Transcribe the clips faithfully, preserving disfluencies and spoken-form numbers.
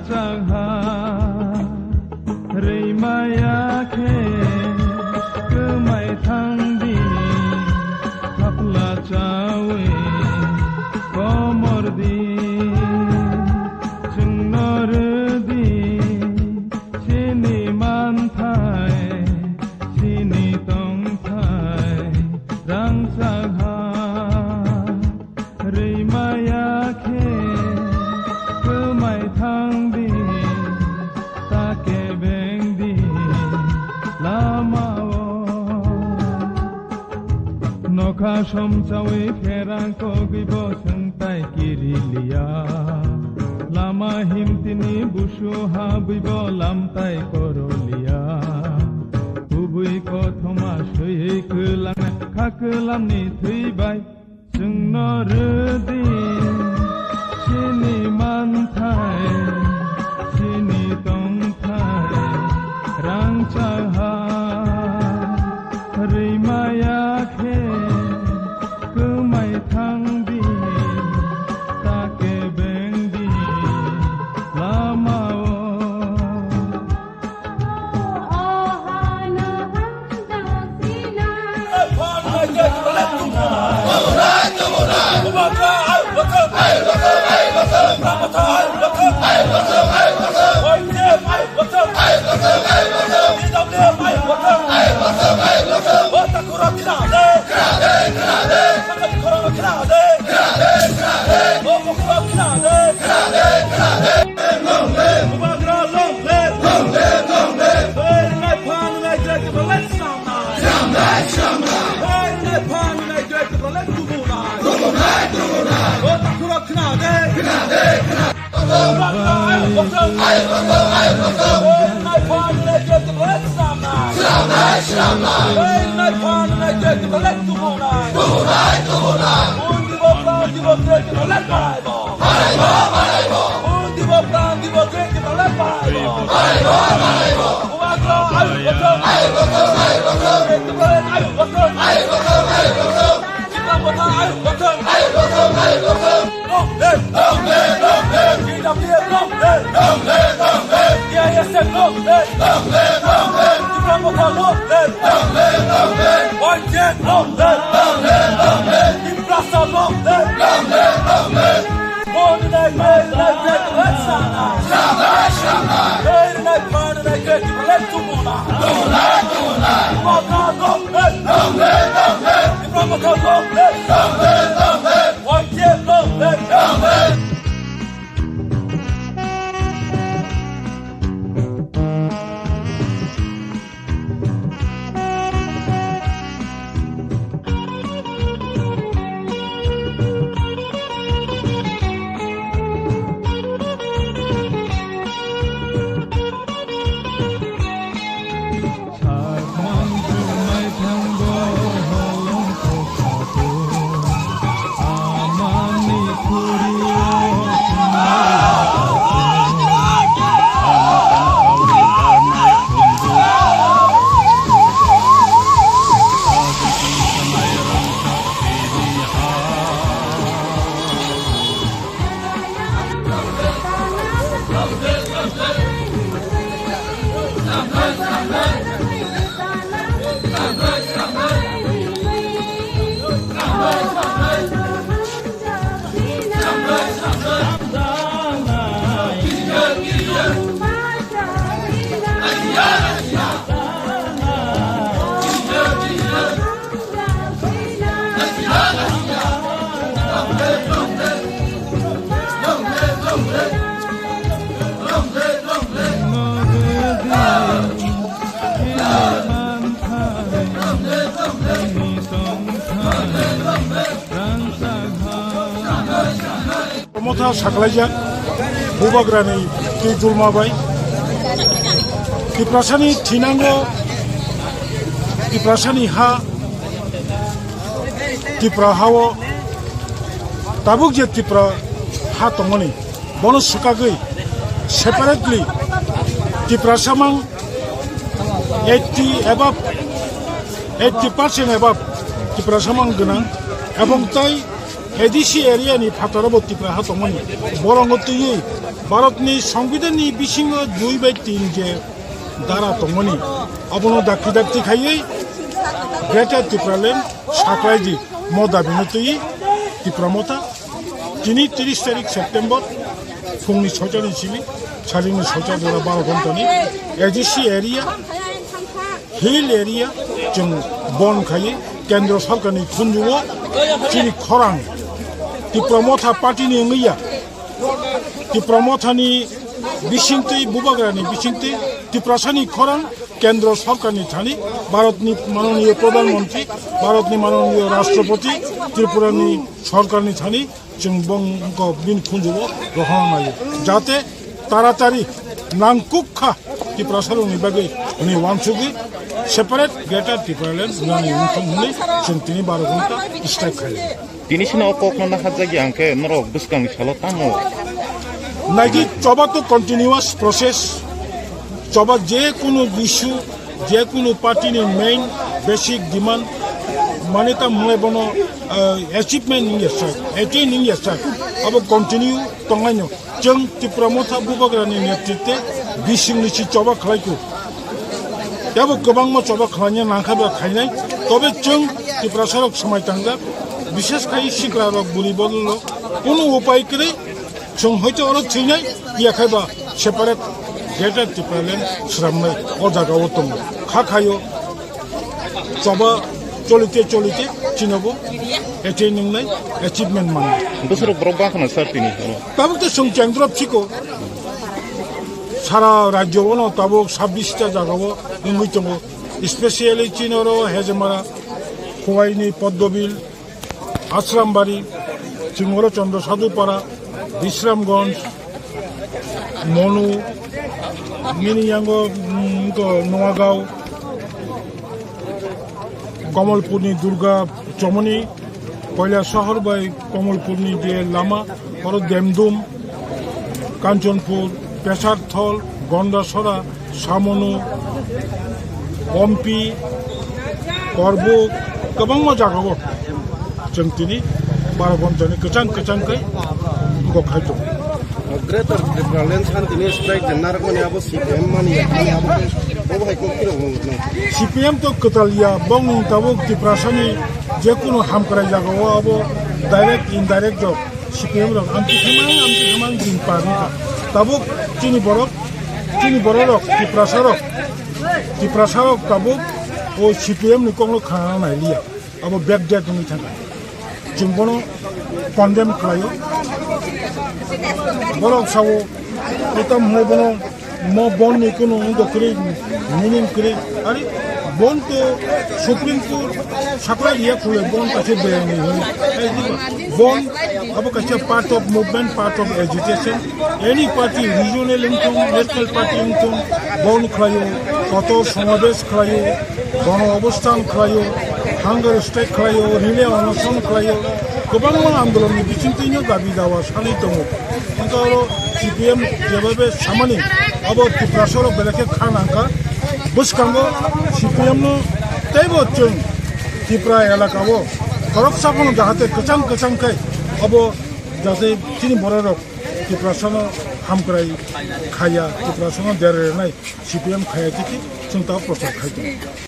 Saha rwimaya khe kwmai thang di, thapla chawi komor di, chwngno rw di, chini manthai, chini tongthai, rang saha. Rwimaya khe kwmai thang di, ta kebeng di lamao. Nokha somchawi pherang kogwi bo swngtai kiriliya. Lama himtini busu habwi bo lamtai koroliya. Kubui kothoma swiwi kwlang kha kwlamni thwi bai. Chwngno rw di chini manthai, chini tongthai, rang chaha rwimaya khe kwmai thang di, ta kebeng di lamao. Bubagra long live! Long live, long live! Hey, Nai Phan, Nai Greg, let's stand up! Stand up, stand up! Hey, Nai Phan, Nai Greg, let's do more live! Do more live, do more live! Oh, Takhura khna de! Khna de, khna de! Bubagra, ayo, ayo, ayo, ayo! Hey, Nai Phan, Nai Greg, let's stand up! Stand up, stand up! Hey, Nai Phan, Nai Greg, let's do more live! Do more live, do more live! Undi bo, undi bo, Greg, let's live! Undi bo pran di bo gate di bo le pai bo. Bubagra ayu kotor. Ayu kotor, ayu kotor, ayu kotor. Gate di bo le ayu kotor. Ayu kotor, ayu kotor. Long live, long live, long live. T W F long live, long live, long live. T I S F long live, long live, long live. Tipra Motha long live, long live, long live. Y T F long live, long live, long live. Tiprasa long live, long live, long live. Motha sakhlaijak Bubagrani twi julma bai. Tiprasani thinango, Tiprasani ha, Tipra hao tabuk je Tipra ha tongmani, bono swkagwi separately Tiprasa mang eighty above, eighty percent above Tiprasa mang gwnang, ebong tai A D C area ni phataro bo Tipra ha tongmani. Borok no twiwi Bharat ni Songbidan ni bisingo dui bai tin je dara tongmani. Abono dakti dakti khaiwi Greater Tipraland saklai di mo dabi no twiwi Tipra Motha tini tris tarik September phungni soita ni simi sajwkni soita jora baro ghontani A D C area, hill area chwng bon khaiwi Kendra Sarkarni khunjugo chini khorang Tipra Motha party ni wngwi ya. Tipra Mothani bisingtwi, Bubagrani bisingtwi Tiprasani khorang Kendra Sarkarni thani, Bharatni manoniyo Pradhan Mantri, Bharatni manoniyo Rashtrapati, Tripurani Sarkarni thani chwng bongkok bini khunjugo rohorna naio. Jate taratari nangkukha Tiprasarokni bagwi hwnwi uansugwi separate Greater Tipraland wngnani wngthung hwnwi chwng tini baro ghonta strike khaio. Tini sino o kokno nahajagya hwnkhe norok bwskangni salo tamo. Naidi choba to continuous process. Choba je kunu issue, je kunu party ni main basic demand mane ta mwnai bono, ah, achievement wngya sak, attain wngya sak, abo continue tonglaino. Chwng Tipra Motha Bubagrani netritwe bisingni si choba khlaiku. Tebo kwbangma choba khlaina nangkha ba khainai. Tobe chwng Tiprasarok swmai tangjak, bishes khai siklarok, buri bodolrok, kunu upai kwrwi chwng hoito oro thwinai, yakhai ba separate Greater Tipraland sramnai o jagao tongo. Kha khaio. Choba cholite cholite chinobo attain wngnai, achievement mannai. Bwswrok borok bangkhana sir tini hino. Tabuk to chwng Kendra phiko sara rajyo bono tabuk sabbish ta jagao wngwi tongo. Especially chini oro Hejemara, Khowaini, Poddobil, Asrambari, Chingoro Chandra Sadhupara, Bisramganj, Monu, nini yango, mm, to Noagao, Kamalpurni Durga Chomoni, Koilasahar bai Kamalpurni je lama, oro Demdum, Kanchanpur, Pesarthol, Gondasora, Samonu, Ompi, Korbuk, kwbangma jagao chwng tini baro ghontani kwchang kwchang khe bo khai tongo. Greater Tipraland Santini strike je narwkmani abo C P M mani, abo khe bo hai kok phirok nang. C P M to kwtal ya, bongni tabuk Tiprasani je kunu hamkrai jagao abo direct indirect rok C P M rok amtwi khamang, amtwi khamang din par wngkha. Tabuk chini borok, chini bororok, Tiprasarok, Tiprasarok tabuk o C P M ni kokno khna nailiya. Abo backdate wngwi thangkha. Chwng bono condemn khlaio. Borok sao, etam hwnwi bono Mo bon ni kunu wngkha kwrwi, meaning kwrwi. Ari bon to Supreme Court saklai riya khulai bon kaisa beyani hwnwi. Ai diba? Bon abo kaisa part of movement, part of agitation. Any party, regional wngthung, national party wngthung, bon khlaio, kotor somabesh khlaio, bono obosthan khlaio, hunger strike khlaio, relay onoson khlaio, kwbangma andolon ni bisingtwi no dabi dawa sanwi tongo. Hwnkhe oro C P M jeba be samani abo Tiprasa rok belai khe kha nangkha. Bwskango C P M no teibo chwng Tripura elaka o khoroksa phano jahate kwchang kwchang khai abo jate chini borok rok Tiprasa no hamkrai khaya, Tiprasa no dera rwnai C P M khaya tiki chwng ta prochar khai tongo.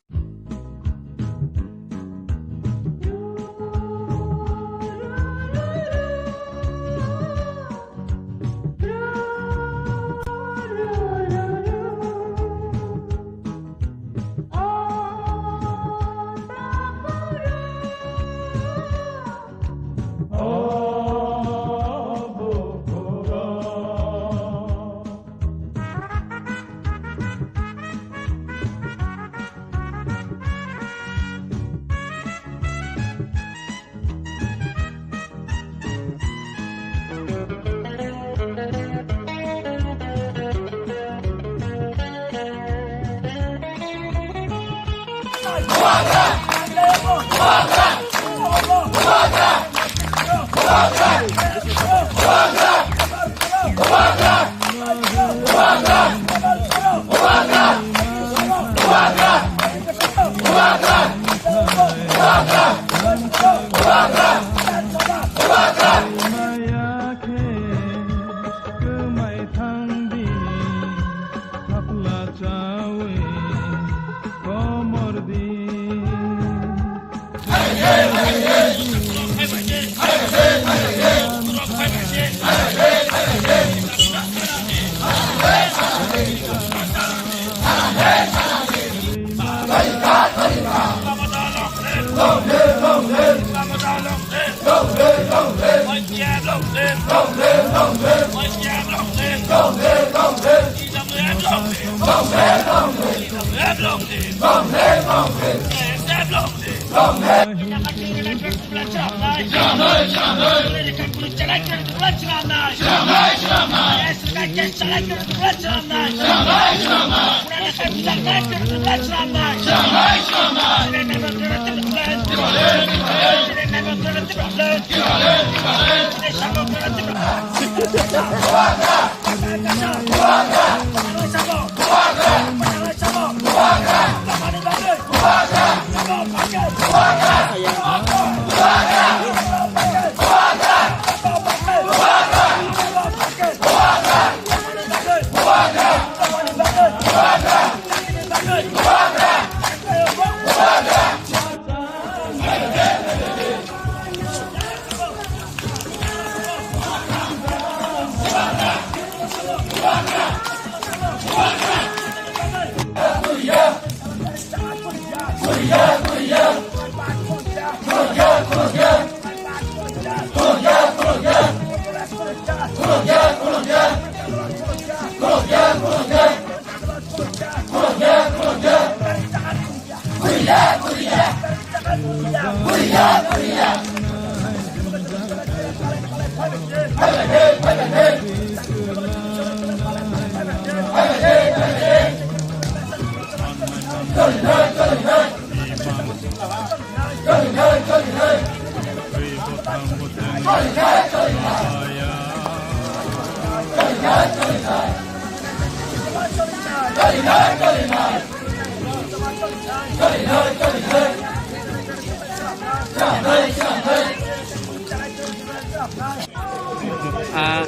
Ah,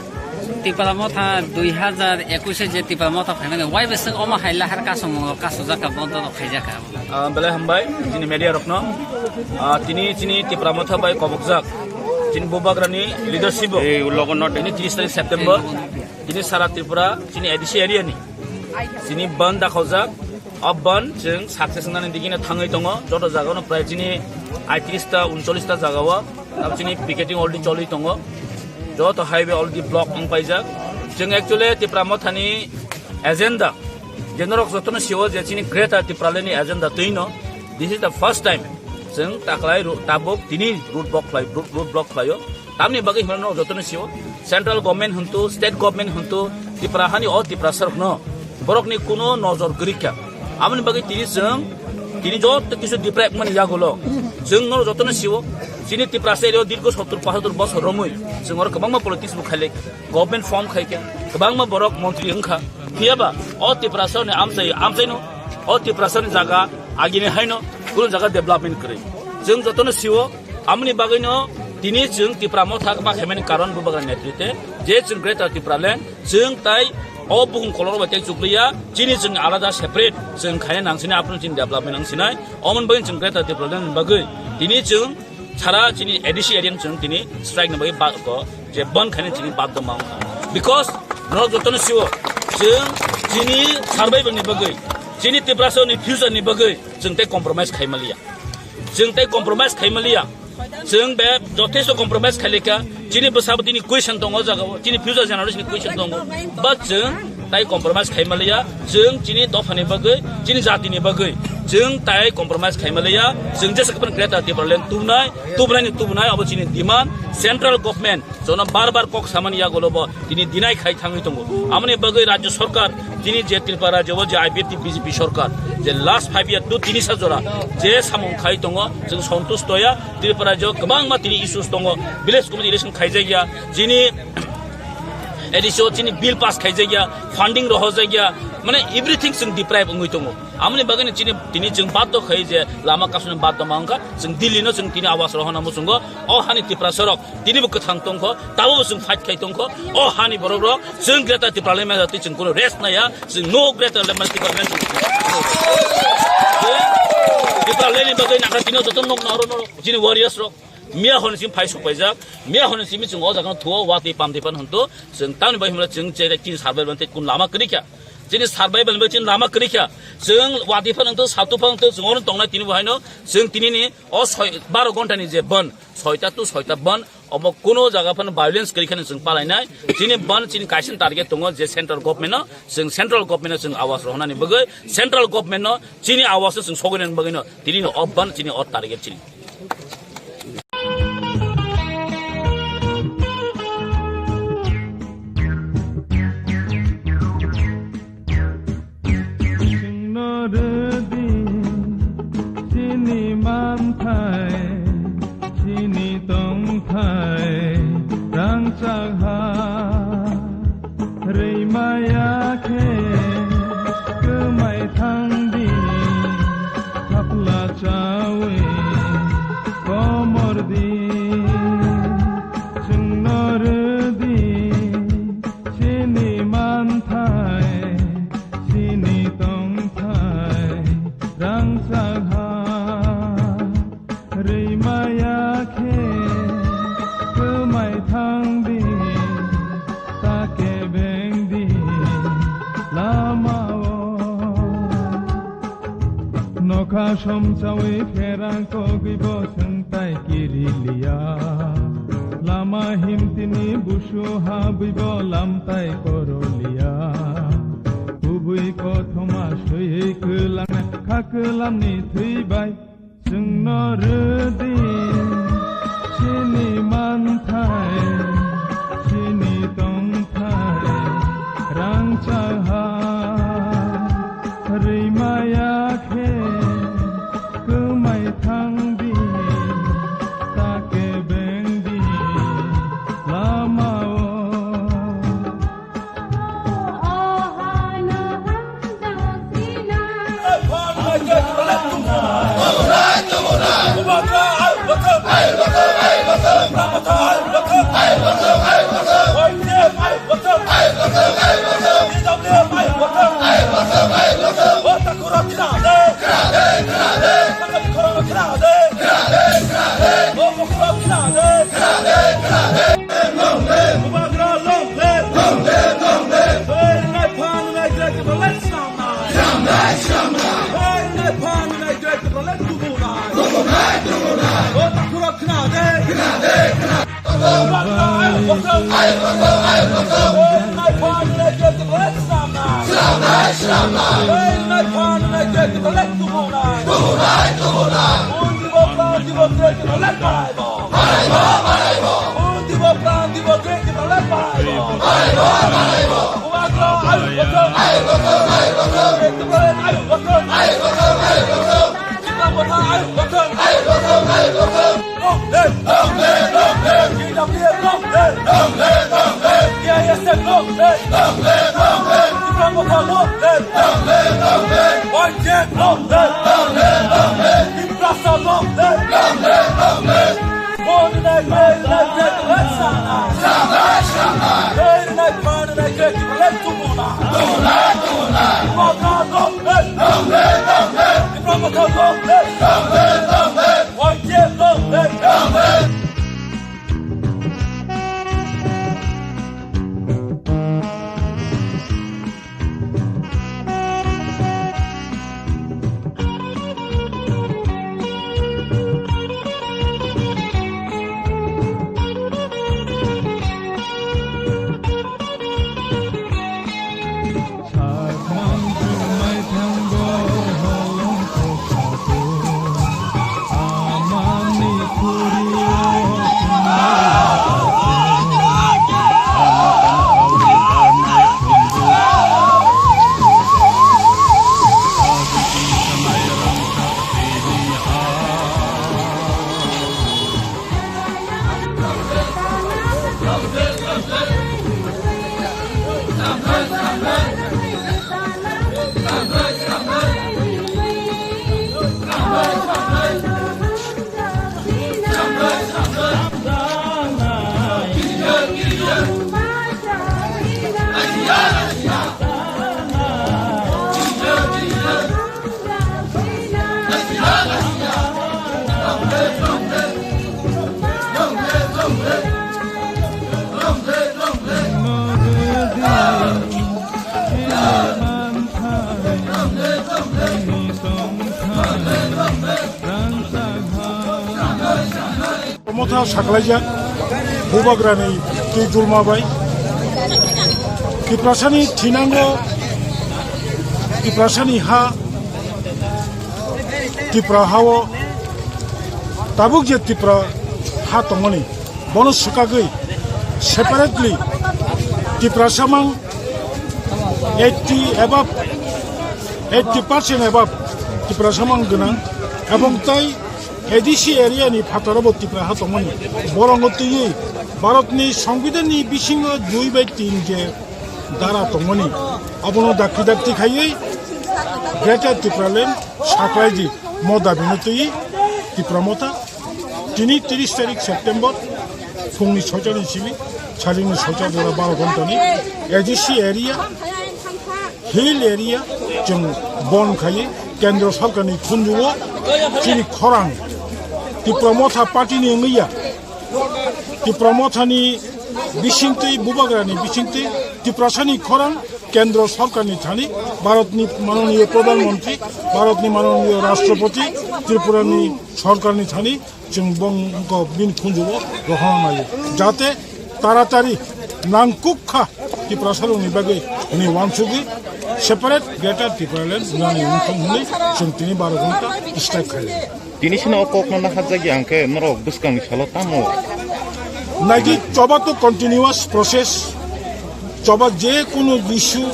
Tipra Motha dui hazar ekwis je Tipra Motha phaimani, wai bwswk omo hai lahar kasongmungo kasujak kha, bondo rok khaijak kha? Ah, belai hambai chini media rokno. Ah, tini chini Tipra Motha bai kobokjak chini Bubagrani leadership o. Ei, ulogo no. Tini tris tarik September, tini sara Tripura chini A D C area ni chini bandh dakhaujak. O bandh chwng success wngnani digino thangwi tongo. Joto jagao no prai chini aitris ta, uncholish ta jagao abo chini picketing already choli tongo. Joto highway already block wng paijak. Chwng actually Tipra Mothani agenda, je norok jotono sio je chini Greater Tipraland ni agenda twino, this is the first time chwng taklai ro-, tabuk tini road block khlai, road, road block khlaio. Tamni bagwi hwnba norok jotono sio, central government hwntu, state government hwntu, Tipra hani o Tiprasa rokno borokni kuno nojor kwrwi kha. Aboni bagwi tini chwng, tini joto kisu deprive mani yagulo chwng norok jotono sio, chini Tiprasa area o dirgo sottor pochattor bosor romwi chwng oro kwbangma politics bo khailai, government form khai kha, kwbangma borok montri wng kha. Phiya ba o Tiprasa ni amchai, amchaino, o Tiprasa ni jaga agini haino kuno jaga development kwrwi. Chwng jotono sio, amoni bagwino tini chwng Tipra Motha ma khaimani karon Bubagra netrite, je chwng Greater Tipraland, chwng tai o bukhung kolor bai tei chukliya, chini chwng alada separate chwng khaina nangsinai, aphuru chini development nangsinai, omoni bagwi chwng Greater Tipraland ni bagwi tini chwng sara chini A D C area chwng tini strike ni bagwi ba-, ko je bandh khaina chini badhyo ma wngkha. Because norok jotono sio, chwng chini survival ni bagwi, chini Tiprasa ni future ni bagwi chwng tei compromise khaimaliya. Chwng tei compromise khaimaliya. Chwng be jothesto compromise khailika. Chini bwsabo tini question tongo o jagao. Chini future generation ni question tongo. But chwng tai compromise khaimaliya. Chwng chini dophani bagwi, chini jatini bagwi chwng tai compromise khaimaliya. Chwng jesa kwbang Greater Tipraland tubunai, tubunai ni tubunai abo chini demand. Central government jono bar bar kok samani yagulo bo tini deny khai thangwi tongo. Amoni bagwi Rajya Sarkar tini je Tripura Rajya o je I P F T B J P Sarkar je last five year to tini sa jora je samung khai tongo, chwng santush toya. Tripura Rajya o kwbangma tini issues tongo, village committee election khaijakya, chini A D C o chini bill pass khaijakya, funding rohojakya, mane everything chwng deprive wngwi tongo. Amoni bagwi chini, tini chwng badhyo khai je lama kasuni badhyo ma wngkha, chwng Delhi no chwng tini awas rohorna muchungo, o hani Tiprasa rok tini bo kwthang tongkho, tabo bo chwng fight khai tongkho, o hani borok rok chwng Greater Tipraland manya twi chwng kuno rest naya, chwng no Greater Tipraland manya twi Tipraland ni bagwi nakha tini joto nok naro noro chini warriors rok. Miya hwnwi simi phai sokpaijak, miya hwnwi simi chwng o jaga no thuo, watwi pamtwi phano hwnto, chwng tamni bai hwnle chwng che chini survival tei kun lama kwrwi kha. Chini survival bai chini lama kwrwi kha. Chwng watwi phano hwnto, satwi phano hwnto, chwng ono tongnai tini bo haino, chwng tini ni o soi, baro ghonta ni je bandh, soita to soita bandh, omo kuno jaga phano violence kwrwi khani chwng palainai. Chini bandh chini kaisa target tongo je central government no, chwng central government no chwng awas rohornani bagwi, central government no chini awas no chwng sogwi nani bagwi no, tini no o bandh chini o target chini. Kha somsawi pherang kogwi bo swngtai kiriliya. Lama himtini busu habwi bo lamtai koroliya. Kubui kothoma swiwi kwlangnai kha kwlamni thwi bai. Chwngno rwdi chini manthai, chini tongthai, rangchak ha rwimaya khe kwmai thangdi, ta kebengdi lama-o. Bubagra long live! Long live, long live! Long live, long live! Hey, nai phan nai grek to let samna. Samna, samna. Hey, nai phan nai grek to let tubuna. Tubuna, tubuna. O takura khna de. Khna de, khna. Bubagra ayo kothom. Ayo kothom, ayo kothom. Hey, nai phan nai grek to let samna. Samna, samna. Hey, nai phan nai grek to let tubuna. Tubuna, tubuna. Undi bo phan di bo grek to let bai. Manaibo, manaibo. Undi bo pran di bo grek to let bai bo. Manaibo, manaibo. Bubagra ayo kothom. Ayo kothom, ayo kothom. Grek to let ayo kothom. Ayo kothom, ayo kothom. Chikma botha ayo kothom. Ayo kothom, ayo kothom. Long live, long live, long live. T W F long live. Long live, long live. T I S F long live. Long live, long live. Chikma botha long live. Long live, long live. Y T F long live. Long live, long live. Tiprasa long live. Long live, long live. Phan nai grek to let samna. Samna, samna. Hey, nai phan nai grek to let tubuna. Tubuna, tubuna. Bubagra long live. Long live, long live. Tipra Motha long live. Long live, long live. Y T F long live. Long live. Motha saklaijak Bubagrani twi julma bai. Tiprasani thinango, Tiprasani ha, Tipra hao tabuk je Tipra ha tongmani, bono swkagwi separately Tiprasa mang eighty above, eighty percent above Tiprasa mang gwnang, ebong tai A D C area ni phataro bo Tipra ha tongmani, borongo twiwi Bharat ni Songbidan ni bisingo dui bai tin je dara tongmani, abono dakti dakti khaiwi Greater Tipraland saklaidi mo dabino twiwi Tipra Motha tini tris tarik September phungni soita ni simi salini soita jora baro ghontani A D C area, hill area chwng bon khaiwi Kendro Sorkarni khunjugo chini khorang Tipra Motha party ni wngya. Tipra Mothani bisingtwi, Bubagrani bisingtwi Tiprasani khorang Kendro sorkarni thani, Bharatni manoniyo Pradhan Mantri, Bharatni manoniyo Rashtrapati, Tripurani sorkarni thani chwng bongkok bini khunjugo rohorna naio, jate taratari nangkukha Tiprasarokni bagwi hwnwi uansugwi separate Greater Tipraland wngnani wngthong hwnwi chwng tini baro ghonta strike khaio. Tini sino o kokno naharjagya hwnkhe norok bwskangni salo tamo? Naidi, choba to continuous process. Choba je kunu issue,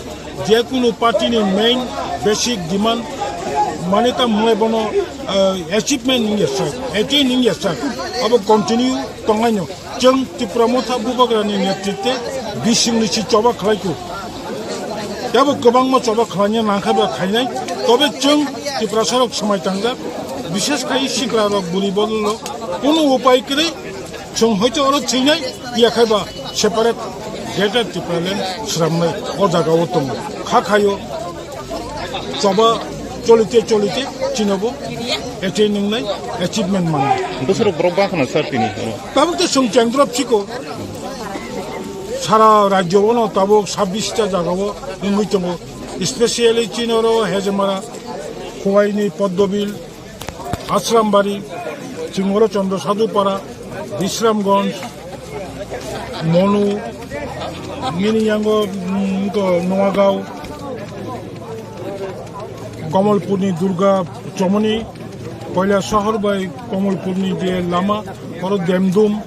je kunu party ni main basic demand, mane ta mwnai bono, eh, achievement wngya sak, attain wngya sak, abo continue tongnaino. Chwng Tipra Motha Bubagrani netritwe bisingni si choba khlaikho. Tebo kwbangma choba khlaina nangkha ba khainai. Tobe chwng Tiprasarok swmai tangjak, bishes khai sikrarok buri bodolrok kunu upai kwrwi chwng hoito oro thwinai, yakhai ba separate Greater Tipraland swnamnai o jagao tongo. Kha khaio. Choba cholite cholite chinobo attain wngnai, achievement mannai. Bwswrok borok bangkhana sir tini oro? Tabuk to chwng chengrop chiko. Sara rajyo ono tabuk sabbish ta jagao wngwi tongo. Especially chini oro Hejemara, Khowaini, Poddobil, Asrambari, chwng oro Chandra Sadhupara, Bisramganj, Monu, nini yango, mm, to Noagaon, Kamalpurni Durga Chomoni, Koilasahar bai Kamalpurni je lama, oro Demdum,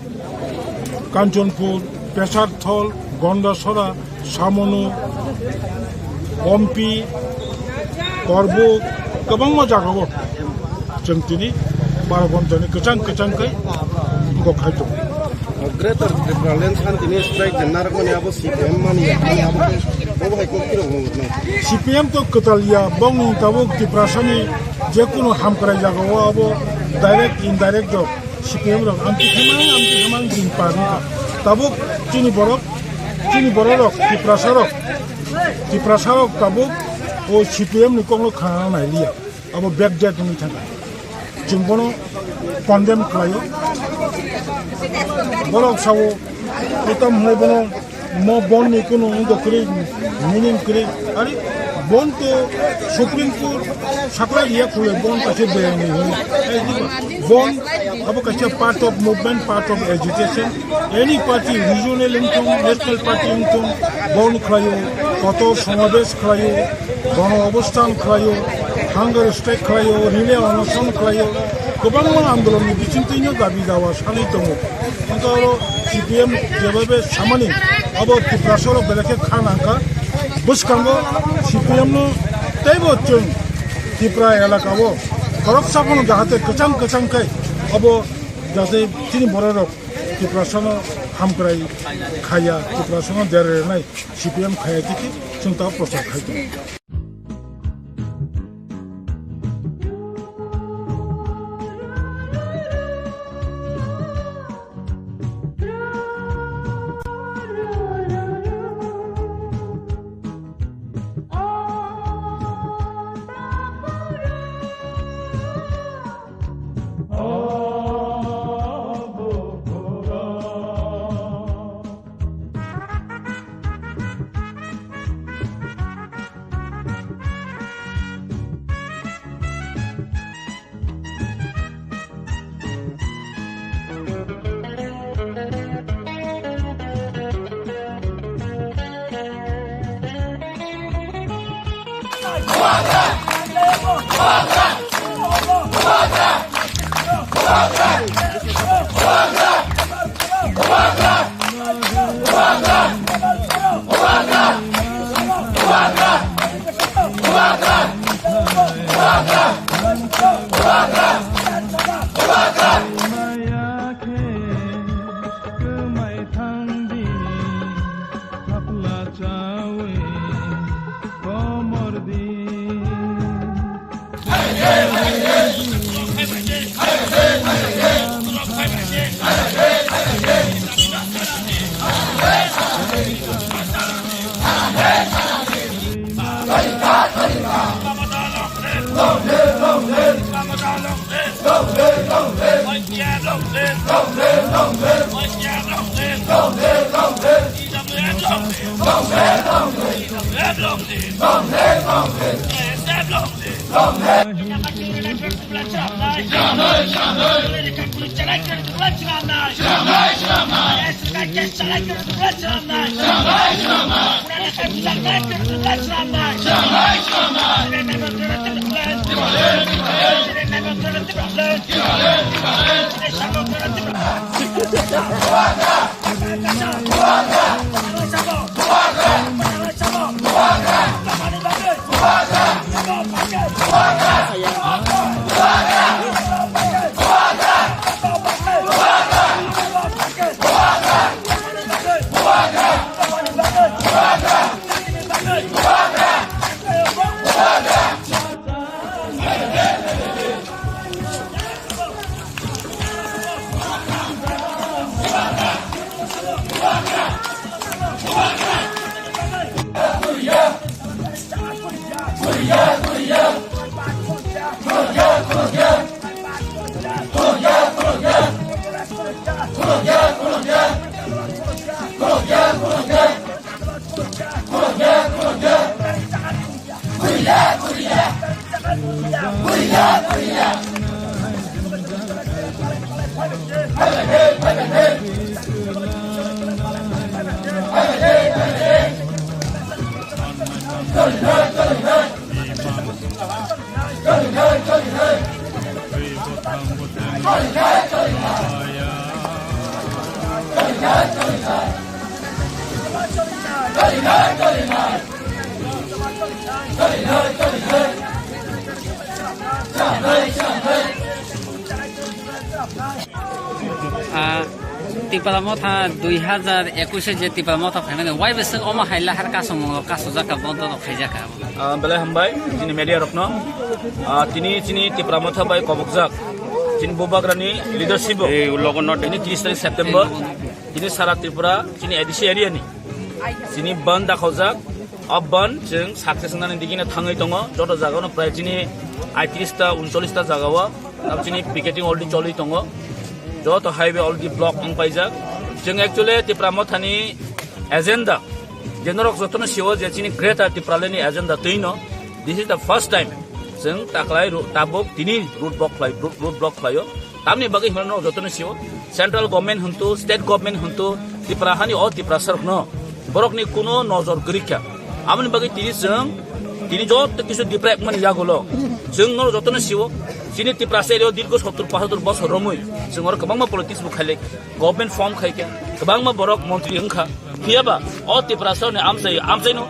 Kanchanpur, Pesarthal, Gandasora, Samonu, Ompi, Korbuk, kwbangma jagao chwng tini baro ghontani kwchang kwchang khe kok khai tongo. Greater Tipraland santini strike je narwkmani abo C P M mani ya, ani abo khe bobo hai kok phirok nang. C P M to kwtal ya, bongni tabuk Tiprasani jekunu hamkrai jagao abo direct indirect rok C P M rok amtwi khe mang, amtwi khe mang din par wngkha. Tabuk chini borok, chini bororok, Tiprasarok, Tiprasarok tabuk o C P M ni kokno khna nai liya. Abo backdate wngwi thangkha. Chwng bono condemn khlaio. Borok sao, kotam hwnwi bono mo bond ni kunu wngkha kwrwi, meaning kwrwi. Ari bond to Supreme Court sakla riya khulai bond kaisa beyani hwnwi. Bond abo kaisa part of movement, part of agitation. Any party, regional wngthung, national party wngthung, bond khlaio, kotor somabesh khlaio, gono obosthan khlaio, hunger strike khlaio, relay onoson khlaio, kwbangma andolonni bisingtwino dabi dawa sanwi tongo. Hwnkhe oro C P M jebabe samani abo Tiprasarok belai khe kha nangkha. Bwskango C P M no teibo chwng Tripura elakao khoroksa phano jahate kwchang kwchang khe abo jate chini bororok Tiprasano hamkrai khaya, Tiprasano dera rwnai C P M khaya tiki chwng ta prochar khai tongo. Ah, Tipra Motha dui hazar ekush e je Tipra Motha phaimani, wai bwswk omo hai lahar kasongmungo kasojak kha, bondo rok khaijak kha? Ah, belai hambai chini media rokno. Ah, tini chini Tipra Motha bai kobokjak chini Bubagrani leadership o. Ei, ulogo no tini tris tarik September, tini sara Tripura chini A D C area ni chini bandh dakhaujak. O bandh chwng success wngnani digino thangwi tongo, joto jagao no prai chini aitris ta, uncholish ta jagao. Abo chini picketing already choli tongo. Joto highway already block wng paijak. Chwng actually Tipra Mothani agenda, je norok jotono sio je chini Greater Tipraland ni agenda twi no, this is the first time chwng taklai ro-, tabuk tini road block khlai, road, road block khlaio. Tamni bagwi hwnba norok jotono sio, central government hwntu, state government hwntu, Tipra hani o Tiprasa rokno borokni kuno nojor kwrwi kha. Aboni bagwi tini chwng, tini joto kisu deprive mani yagulo chwng norok jotono sio, chini Tiprasa area o dirgo sottor pachottor bosor romwi chwng oro kwbangma politics bo khailai, government form khai kha, kwbangma borok montri wng kha. Phiya ba o Tiprasa ni amchai, amchaino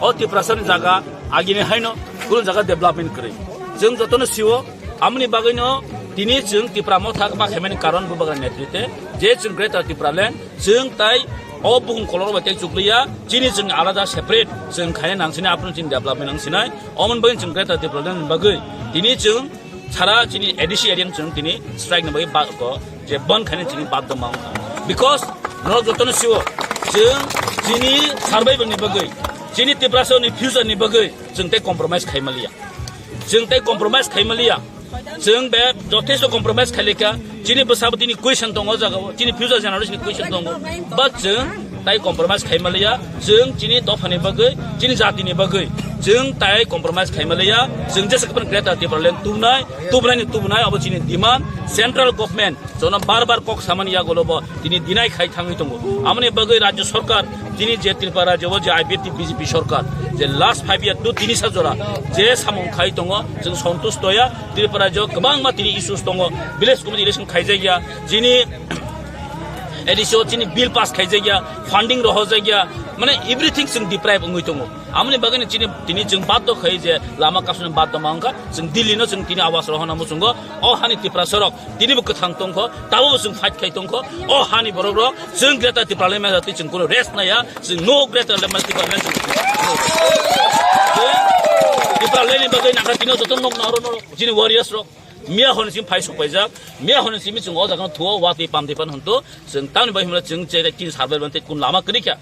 o Tiprasa ni jaga agini haino kunu jaga development kwrwi. Chwng jotono sio, amoni bagwino tini chwng Tipra Motha ma khaimani karon Bubagra netrite je chwng Greater Tipraland, chwng tai o bukhung koloro bai tei chukliya, chini chwng alada separate chwng khaina nangsinai, aphuru chini development nangsinai, omoni bagwi chwng Greater Tipraland ni bagwi tini chwng sara chini A D C area chwng tini strike ni bagwi ba-, ko je bandh khaina chini badhyo ma wngkha. Because norok jotono sio, chwng chini survival ni bagwi, chini Tiprasa ni future ni bagwi chwng tei compromise khaimaliya. Chwng tei compromise khaimaliya. Chwng be jothesto compromise khailaikha. Chini bwsabo tini question tongo o jagao. Chini future generation ni question tongo. But chwng tai compromise khaimaliya. Chwng chini dophani bagwi, chini jatini bagwi chwng tai compromise khaimaliya. Chwng jesa kwbang Greater Tipraland tubunai, tubunai ni tubunai abo chini demand. Central government jono bar bar kok samani yagulo bo tini deny khai thangwi tongo. Amoni bagwi Rajya Sarkar tini je Tripura Rajya o je I P F T B J P Sarkar je last five year to tini sa jora je samung khai tongo, chwng santush toya. Tripura Rajya o kwbangma tini issues tongo, village committee election khaijakya, chini A D C o chini bill pass khaijakya, funding rohorjakya, mane everything chwng deprive wngwi tongo. Amoni bagwi chini tini chwng badhyo khai je lama kasuni badhyo ma wngkha, chwng Delhi no chwng tini awas rohorna muchungo. O hani Tiprasa rok tini bo kwthang tongkho, tabo bo chwng fight khai tongkho. O hani borok rok chwng Greater Tipraland manya twi chwng kuno rest naya, chwng no Greater Tipraland manya twi chwng Tipraland ni bagwi nangkha tino joto nok naro noro chini warriors rok. Miya hwn simi phai sok paijak, miya hwn simi chwng o jaga no thuo, watwi pamtwi pan hwn to, chwng tamni bai hwnle chwng che tini survival tei kun lama kwrwi kha.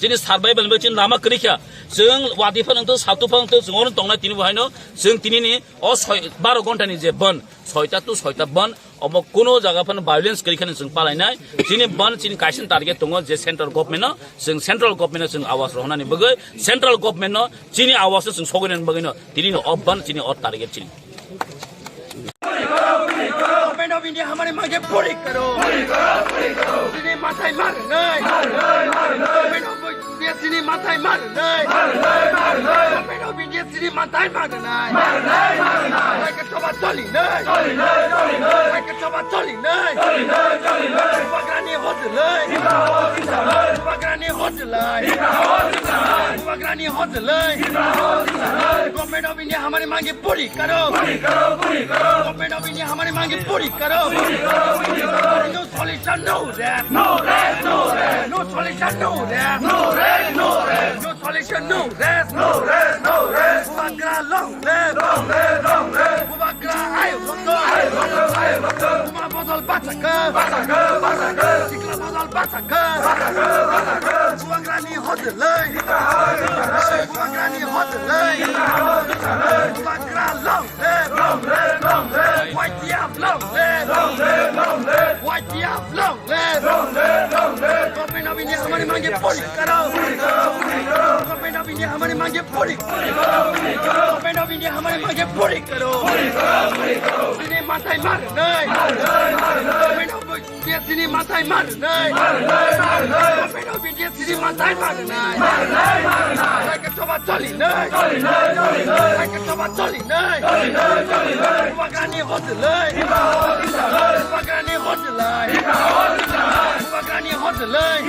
Chini survival ni bagwi chini lama kwrwi kha. Chwng watwi phano wngtong, satwi phano wngtong, chwng oro tongnai tini bo haino. Chwng tini ni o soi, baro ghonta ni je ban, soita to soita ban, omo kuno jaga phano violence kwrwi kheno chwng palainai. Chini ban chini kaisa target tongo je central government no, chwng central government no chwng awas rohornani bagwi, central government no chini awas no chwng sogwi nani bagwi no, tini no o ban chini o target chini. Government of India हमारी मांगे पूरी करो। पूरी करो, पूरी करो। Chini mathai mar nai। Mar nai, mar nai। Government of India chini mathai mar nai। Mar nai, mar nai। Government of India chini mathai mar nai। Mar nai, mar nai। Raikhe choba choli nai। Choli nai, choli nai। Raikhe choba choli nai। Choli nai, choli nai। Bubagrani hojlai। Hita hojlai। Bubagrani hojlai। Hita hojlai। Bubagrani hojlai। Hita hojlai। Government of India हमारी मांगे पूरी करो। पूरी करो, पूरी करो। Government of India हमारी मांगे पूरी करो। पूरी करो, पूरी करो। No solution, no rest। No rest, no rest। No solution, no rest। No rest, no rest। No solution, no rest। No rest, no rest। Bubagra long live। Long live, long live। Bubagra ayo doktor। Ayo doktor, ayo doktor। Buma bodol bacha kha। Bacha kha, bacha kha। Sikla bodol bacha kha। Bacha kha, bacha kha। Bubagrani hojlai। Hita hoi, hita hoi। Bubagrani hojlai। Hita hoi, hita hoi। Bubagra long live। Long live, long live। Y T F long live। Long live, long live। Y T F long live। Long live, long live। Government of India हमारी मांगे पूरी करो। पूरी करो, पूरी करो। Government of India हमारी मांगे पूरी करो। Government of India हमारी मांगे पूरी करो। Chini mathai mar nai। Government of India chini mathai mar nai। Government of India chini mathai mar nai। Raikhe choba choli nai। Raikhe choba choli nai। Bubagrani hojlai। Bubagrani hojlai। Bubagrani hojlai।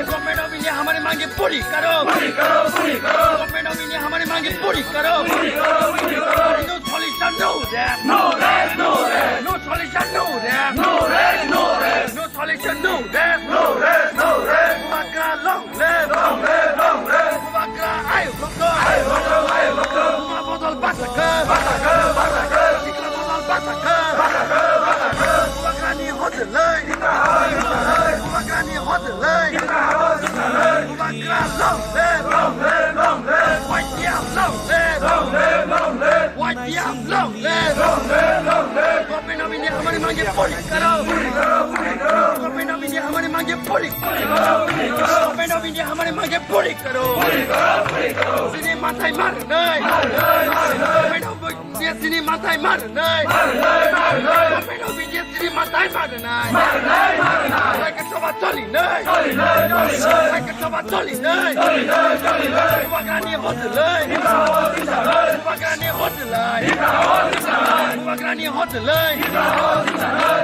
Government of India हमारी मांगे पूरी करो। पूरी करो, पूरी करो। Government of India हमारी मांगे पूरी करो। पूरी करो, पूरी करो। No solution, no rest। No rest, no rest। No solution, no rest। No rest, no rest। No solution, no rest। No rest, no rest। Bubagra long live। Long live, long live। Bubagra ayo doktor। Ayo doktor, ayo doktor। Buma bodol bacha kha। Bacha kha, bacha kha। Sikla bodol bacha kha। Bacha kha, bacha kha। Bubagrani hojlai। Hita hoi, hita hoi। Bubagrani hojlai। Hita hoi, hita hoi। Bubagra long live। Long live, long live। Y T F long live। Long live, long live। Y T F long live। Long live, long live। Government of India हमारी मांगे पूरी करो। पूरी करो, पूरी करो। Government of India हमारी मांगे पूरी करो। Government of India हमारी मांगे पूरी करो। Chini mathai mar nai। Government of India chini mathai mar nai। Government of India chini mathai mar nai। Raikhe choba choli nai। Raikhe choba choli nai। Bubagrani hojlai। Bubagrani hojlai। Bubagrani hojlai।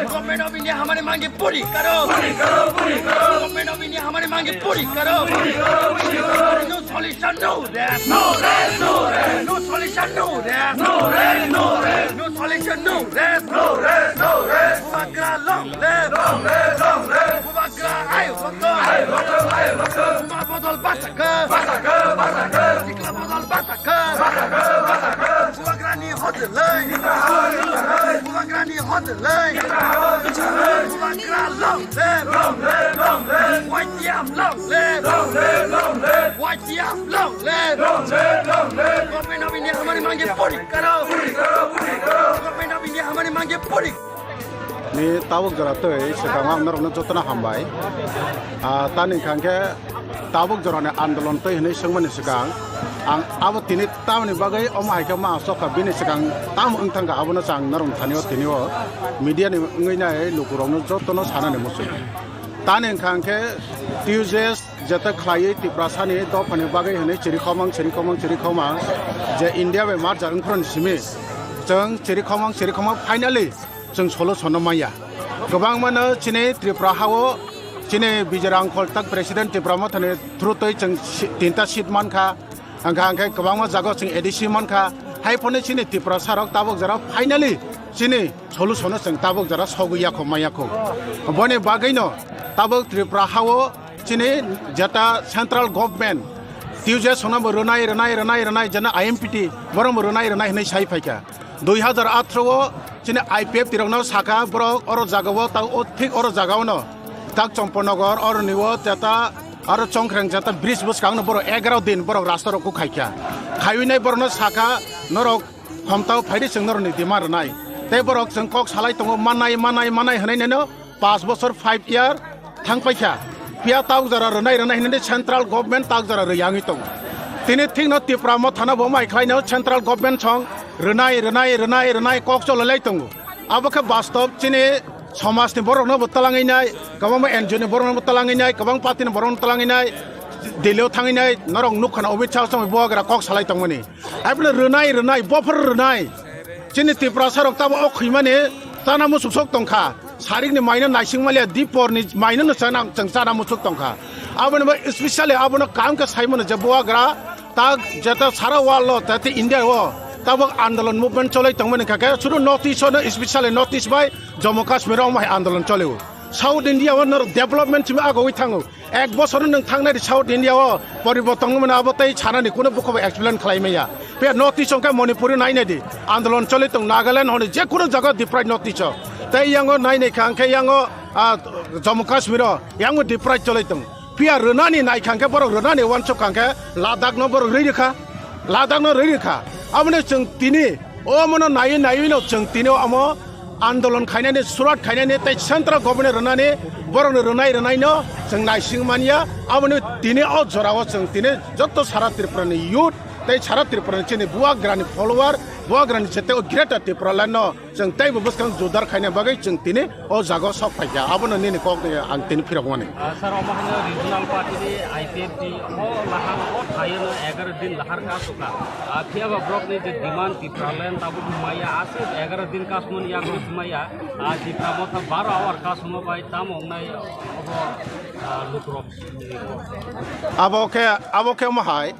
Government of India हमारी मांगे पूरी करो। पूरी करो, पूरी करो। Government of India हमारी मांगे पूरी करो। पूरी करो, पूरी करो। No solution, no rest। No rest, no rest। No solution, no rest। No rest, no rest। No solution, no rest। No rest, no rest। Bubagra long live। Long live, long live। Bubagra ayo doktor। Ayo doktor, ayo doktor। Buma bodol bacha kha। Bacha kha, bacha kha। Sikla bodol bacha kha। Bacha kha, bacha kha। Bubagrani hojlai। Hita hoi, hita hoi। Bubagrani hojlai। Hita hoi, hita hoi। Bubagra long live। Long live, long live। Y T F long live। Long live, long live। Y T F long live। Long live, long live। Government of India हमारी मांगे पूरी करो। पूरी करो, पूरी करो। Government of India हमारी मांगे पूरी। Ni tabuk jora twi swkang ang norokno jotono hambai. Ah, tani hwnkha khe tabuk jorani andolon twi hwnwi swngmani swkang ang abo tini tamoni bagwi omo hai khe ma aswk kha bini swkang tamo wng thang kha abono chwng norok thani o tini o media ni wngwi nai lukurokno jotono sanani muchung. Tani hwnkha khe T U J S jeta khlaiwi Tiprasani dophani bagwi hwnwi chiri khomang, chiri khomang, chiri khomang je India bai merger wngphuru simi chwng chiri khomang, chiri khomang finally chwng solution no manya. Kwbangmano chini Tripura hao chini Bijay Rangkhol tak President Tipra Mothani through twi chwng si-, tinta seat mankha. Hwnkha hwnkhe kwbangma jaga chwng A D C mankha. Hai phone chini Tiprasa rok tabuk jora finally chini solution no chwng tabuk jora sogwi yakho manya kho. Boni bagwi no tabuk Tripura hao chini jeta central government T U J S no bo rwnai, rwnai, rwnai, rwnai, jena I M P T borok bo rwnai, rwnai hwnwi sai phaikha. Dui hazar athro o chini I P F T rokno sakha borok oro jagao ta o thik oro jagaono tak Champanagar oroni o teta Aro Chongkreng jata bridge bwskangno borok egaroh din borok rasta rok khaikha. Khaiwi nai borokno sakha, norok homtao phaidi chwng norokni demand rwnai. Tei borok chwng kok salai tongo, mannai, mannai, mannai hwnwi neno pas bosor, five year thang paikha. Phiya tak jora rwnai, rwnai hwnwi central government tak jora rwi yangwi tongo. Tini thikno Tipra Mothano bo mai khlaino central government song rwnai, rwnai, rwnai, rwnai kok chololai tongo. Abo khe bastob chini somajni borokno bo twlangwi nai, kwbangma N G O ni borokno bo twlangwi nai, kwbang party ni borokno twlangwi nai, Delhi o thangwi nai, norok nukha na Amit Shah song bubagra kok salai tongmani. Aibole rwnai, rwnai, bophor rwnai. Chini Tiprasa rok tamo o khwimani chana muchuk sok tongkha. Sarikni maino naising maliya, dipor ni maino no chana, chwng chana muchuk tongkha. Aboni bo specially abono kaham khe saimano je bubagra tak jeta sara world o, tete India o tabok andolon movement cholai tongmani kha khe, sudu North East o no, specially North East bai Jammu Kashmir o omo hai andolon cholio. South India o norok development simi agogwi thango. Ek bosor nwng thangnai di South India o poriborton wngmani abo tei sanani kuno bukhuk bai explain khlai maya. Phiya North East o khe Manipur o nai nai di, andolon cholai tong, Nagaland hwnwi je kuno jaga deprive North East o. Tei yango nai nai kha hwnkhe yango, ah, Jammu Kashmir o yango deprive cholai tong. Phiya rwnani nai kha hwnkhe borok rwnani uansuk kha hwnkhe Ladakh no borok rwi rwkha. Ladakh no rwi rwkha. Aboni chwng tini omono naiwi naiwi no chwng tini omo andolon khainani, surat khainani tei central government rwnani borokni rwnai rwnaino chwng naising manya. Aboni tini o jorao chwng tini joto sara Tripurani youth tei sara Tripurani chini bubagrani follower, bubagrani jete o Greater Tipraland no chwng teibo bwskang jodar khaina bagwi chwng tini o jaga o sok phaikha, abono nini kok ni ang tini phirokmani. Ah, sir, omo hai regional party ni I P F T o lahar o thaio no egaroh din lahar ka suka. Ah, phiya ba borok ni je demand Tipraland tabuk maya aswk egaroh din ka sumani yago maya. Ah, Tipra Motha baro hour ka sumo bai tamo wngnai obo, ah, lukrok. Abo khe, abo khe omo hai.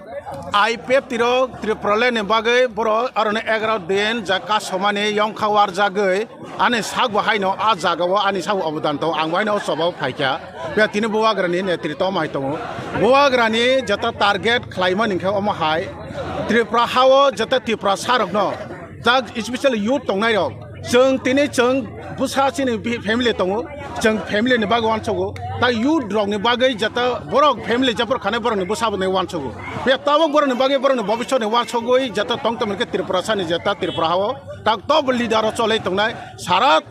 I P F T rok Tipraland ni bagwi borok aroni egaroh din ja kasomani yongkha warjagwi ani sak bo haino a jaga o ani sak obodan tongo, ang bo haino o choba o phaikha. Phiya tini bubagrani netritw omo hai tongo. Bubagrani jeta target khlaimani khe omo hai Tripura ha o jeta Tiprasa rokno tak specially youth tongnai rok, chwng tini chwng bwsa chini bi-, family tongo, chwng family ni bagwi uansugo, tak youth rok ni bagwi jeta borok family jephru khanai borok ni bwsa bo ni uansugo. Phiya tabuk borok ni bagwi borok ni bobiswt ni uansugwi jeta tong tongmani khe Tripura sani jeta Tripura ha o tak top leader o cholai tongnai sara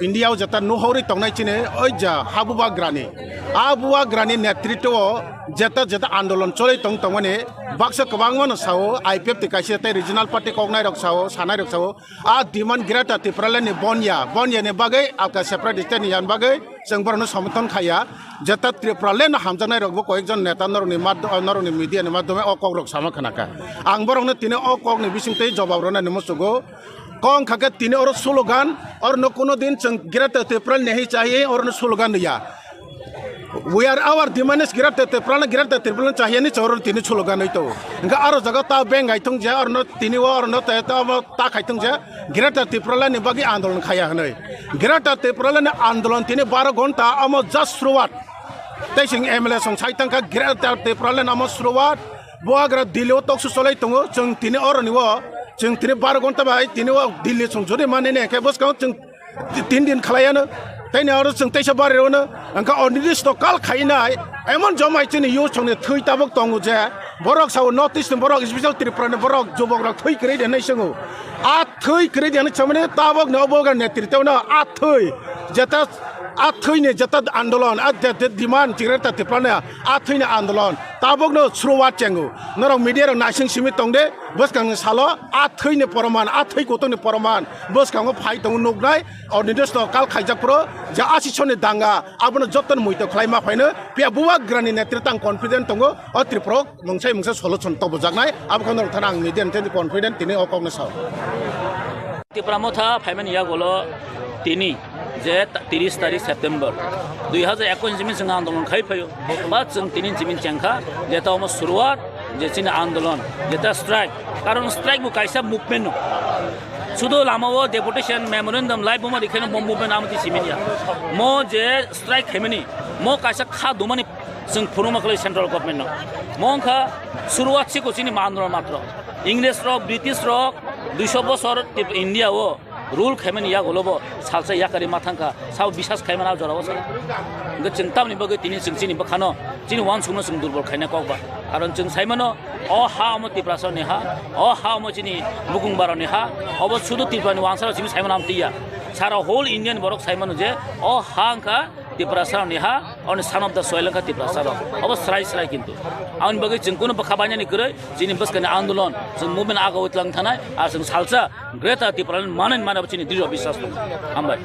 India o jeta nuhorwi tongnai chini oi ja ha bubagrani, a bubagrani netritw o jeta jeta andolon cholai tong tongmani baksa kwbangma no sao I P F T kaisa tei regional party koknai rok sao, sanai rok sao, a demand Greater Tipraland ni bonya, bonya ni bagwi alka separate state ni yan bagwi chwng borokno somothon khaiya. Jeta Tipraland no hamjaknai rok bo koyekjon neta norokni mad-, norokni media ni madhyome o kok rok sama khna kha. Ang borokno tini o kok ni bising twi jobab rwnani muchugo. Kok wngkha khe tini oro slogan, oro no kuno din chwng Greater Tipraland ni hai chahi oro no slogan rwya. We are our demand is Greater Tipraland, Greater Tipraland chahiya ni choro tini slogan oi to. Hingke aro jaga ta beng gai thung je, aro no tini o, aro no te ta mo ta khai thung je, Greater Tipraland ni bagwi andolon khaya hwnwi. Greater Tipraland ni andolon tini baro ghonta amo just suruwat. Tei sing M L A song sai tangkha Greater Tipraland amo suruwat. Bubagra Delhi o toksu cholai tongo, chwng tini oro ni o, chwng tini baro ghonta bai tini o Delhi song jodi mani ne khe bwskang chwng Ti-, tin din khlaiano. Tei ni oro chwng teisa bari rwno. Hwnkha o nirdisto kal khainai. Emon jomai chini youth songni thwi tabuk tongo je. Borok sao North East ni borok, special Tripura ni borok, jubok rok thwi kwrwi de hinwi swngo. A thwi kwrwi de hinwi chamani tabuk ni obo ga netritw no a thwi. Jeta a thwi ni jeta andolon, a de, de demand Greater Tripura ni a thwi ni andolon. Tabuk no suruwat chengo. Norok media rok naising simi tong de. Bwskang ni salo a thwi ni poroman, a thwi kutung ni poroman. Bwskango phai tongo nuknai. O nirdisto kal khaijak phuru je asisoni danga abono jotono muitok khlai ma phaino. Phiya bubagrani netritang confident tongo o Tripura o mungsai mungsa solution tobojaknai. Abo kheno norok thana ang media ni confident tini o kokno sao. Tipra Motha phaimani yagolo tini je ta-, tiris tarik September dui hajar ekush ni simi chwng andolon khai phaio. Ba chwng tini simi chengkha je ta omo suruwat je chini andolon je ta strike. Karon strike bo kaisa movement no. Sudo lama o deputation memorandum lai buma rikhaino bo movement amati simini ya. Mo je strike khaimani mo kaisa kha dumani chwng phunuma khlai central government no. Mo wngkha suruwat siko chini ma andolon matro. English rok, British rok duiso bosor Tip-, India o Rule khaimani yagulo bo salsa yakari ma thangkha, sao bisas khaimani a jorao sala. Hwnkhe chwng tamni bagwi tini chwng chini bwkhano, chini uansukno chwng durbol khaina kok ba. Karon chwng saimano, o ha omo Tiprasarokni ha, o ha omo chini bukung barokni ha, obo sudu Tripurani uansarok simi saimano amtwi ya. Sara whole Indian borok saimano je, o ha wngkha Tiprasarokni ha, oni son of the soil wngkha Tiprasarok. Obo srai srai kintu. Aboni bagwi chwng kunu bwkha bainani kwrwi, chini bwskani andolon, chwng movement aga witlang thanai, ar chwng salsa Greater Tipraland manani mane chini drisho biswas tongo. Hambai.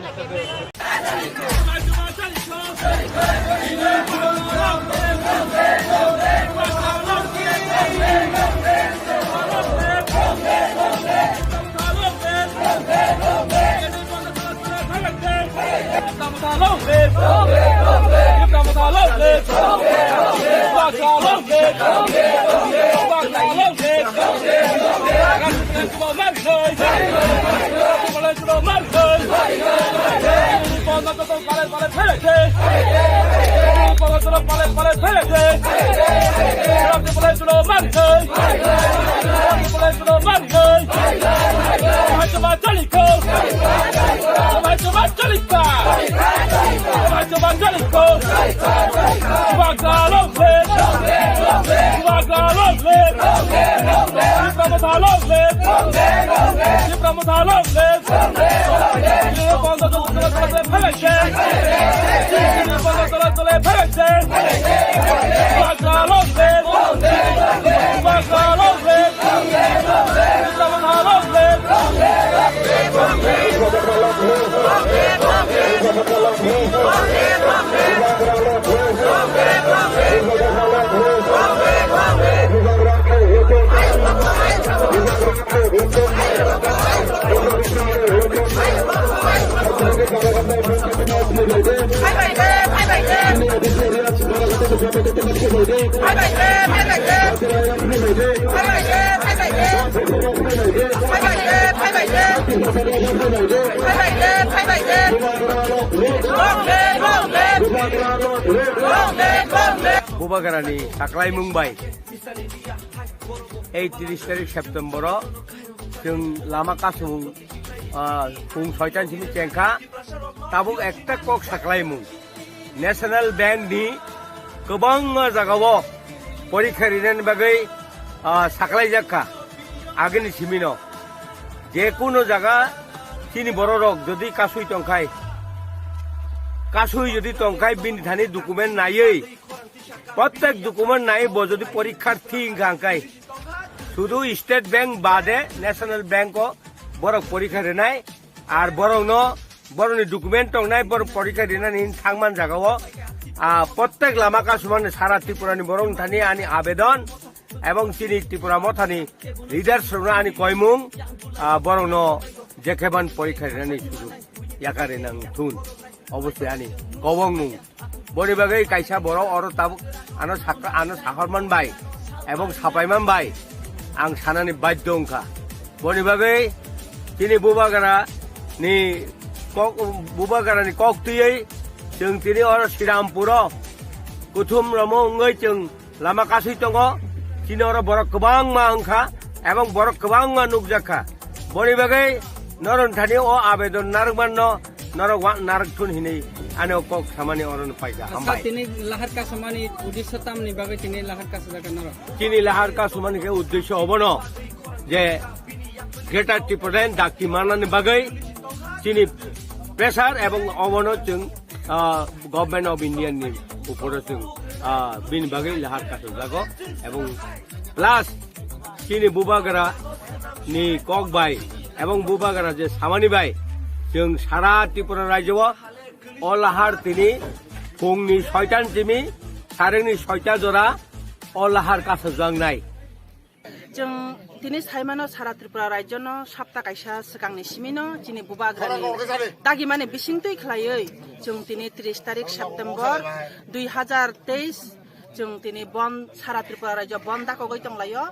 Bubagrani saklaimung bai ei tris tarik September o chwng lama kasung, ah, pung soitan simi chengkha, tabuk ekta kok saklaimung. National Bank ni kwbangma jagao porikha rinani bagwi, ah, saklaijak kha. Agini simino je kuno jaga chini bororok jodi kasui tongkhai, kasui jodi tongkhai bini thani document naiwi, prottek document naiwi bo jodi porikharthi wngkha hwnkhe sudu State Bank bade National Bank o borok porikha rinai. Ar borokno, borokni document tongnai, borok porikha rinani hin thangman jagao, ah, prottek lama kasumani sara Tripurani borok thani ani abedon, ebong chini Tripura mothani leaders rokno ani koimung, ah, borokno jekheban porikha rinani sujuk yakari nang thun, obosoi ani kobongmung. Boni bagwi kaisa borok oro tabuk ano sakha, ano sahorman bai ebong sapaiman bai ang sanani badhyo wngkha. Boni bagwi chini Bubagra ni kok, Bubagra ni kok twiwi chwng tini oro Srirampuro kuthum romo wngwi chwng lama kasui tongo. Chini oro borok kwbangma wngkha ebong borok kwbangma nukjakha. Boni bagwi norok thani o abedon narwkmanno norok wa-, narwk thun hinwi ani o kok samani orono paikha. Hambai. Tini lahar kasumani uddesho tamni bagwi tini lahar kasujak norok? Chini lahar kasumani khe uddesho obono je Greater Tipraland dakti manani bagwi chini pressure ebong obono chwng, ah, Government of India ni uporo chwng, ah, bini bagwi lahar kasujago ebong plus chini Bubagra ni kok bai ebong Bubagra je samani bai chwng sara Tripura rajyo o, o lahar tini phungni soita simi sarengni soita jora o lahar kasujaknai. Chwng tini saimano sara Tripura rajyono sapta kaisa swkangni simino chini Bubagrani dagimani bisingtwi khlaiwi chwng tini tris tarik September dui hazar teis chwng tini bon sara Tripura rajyo bon dakogwi tonglaio.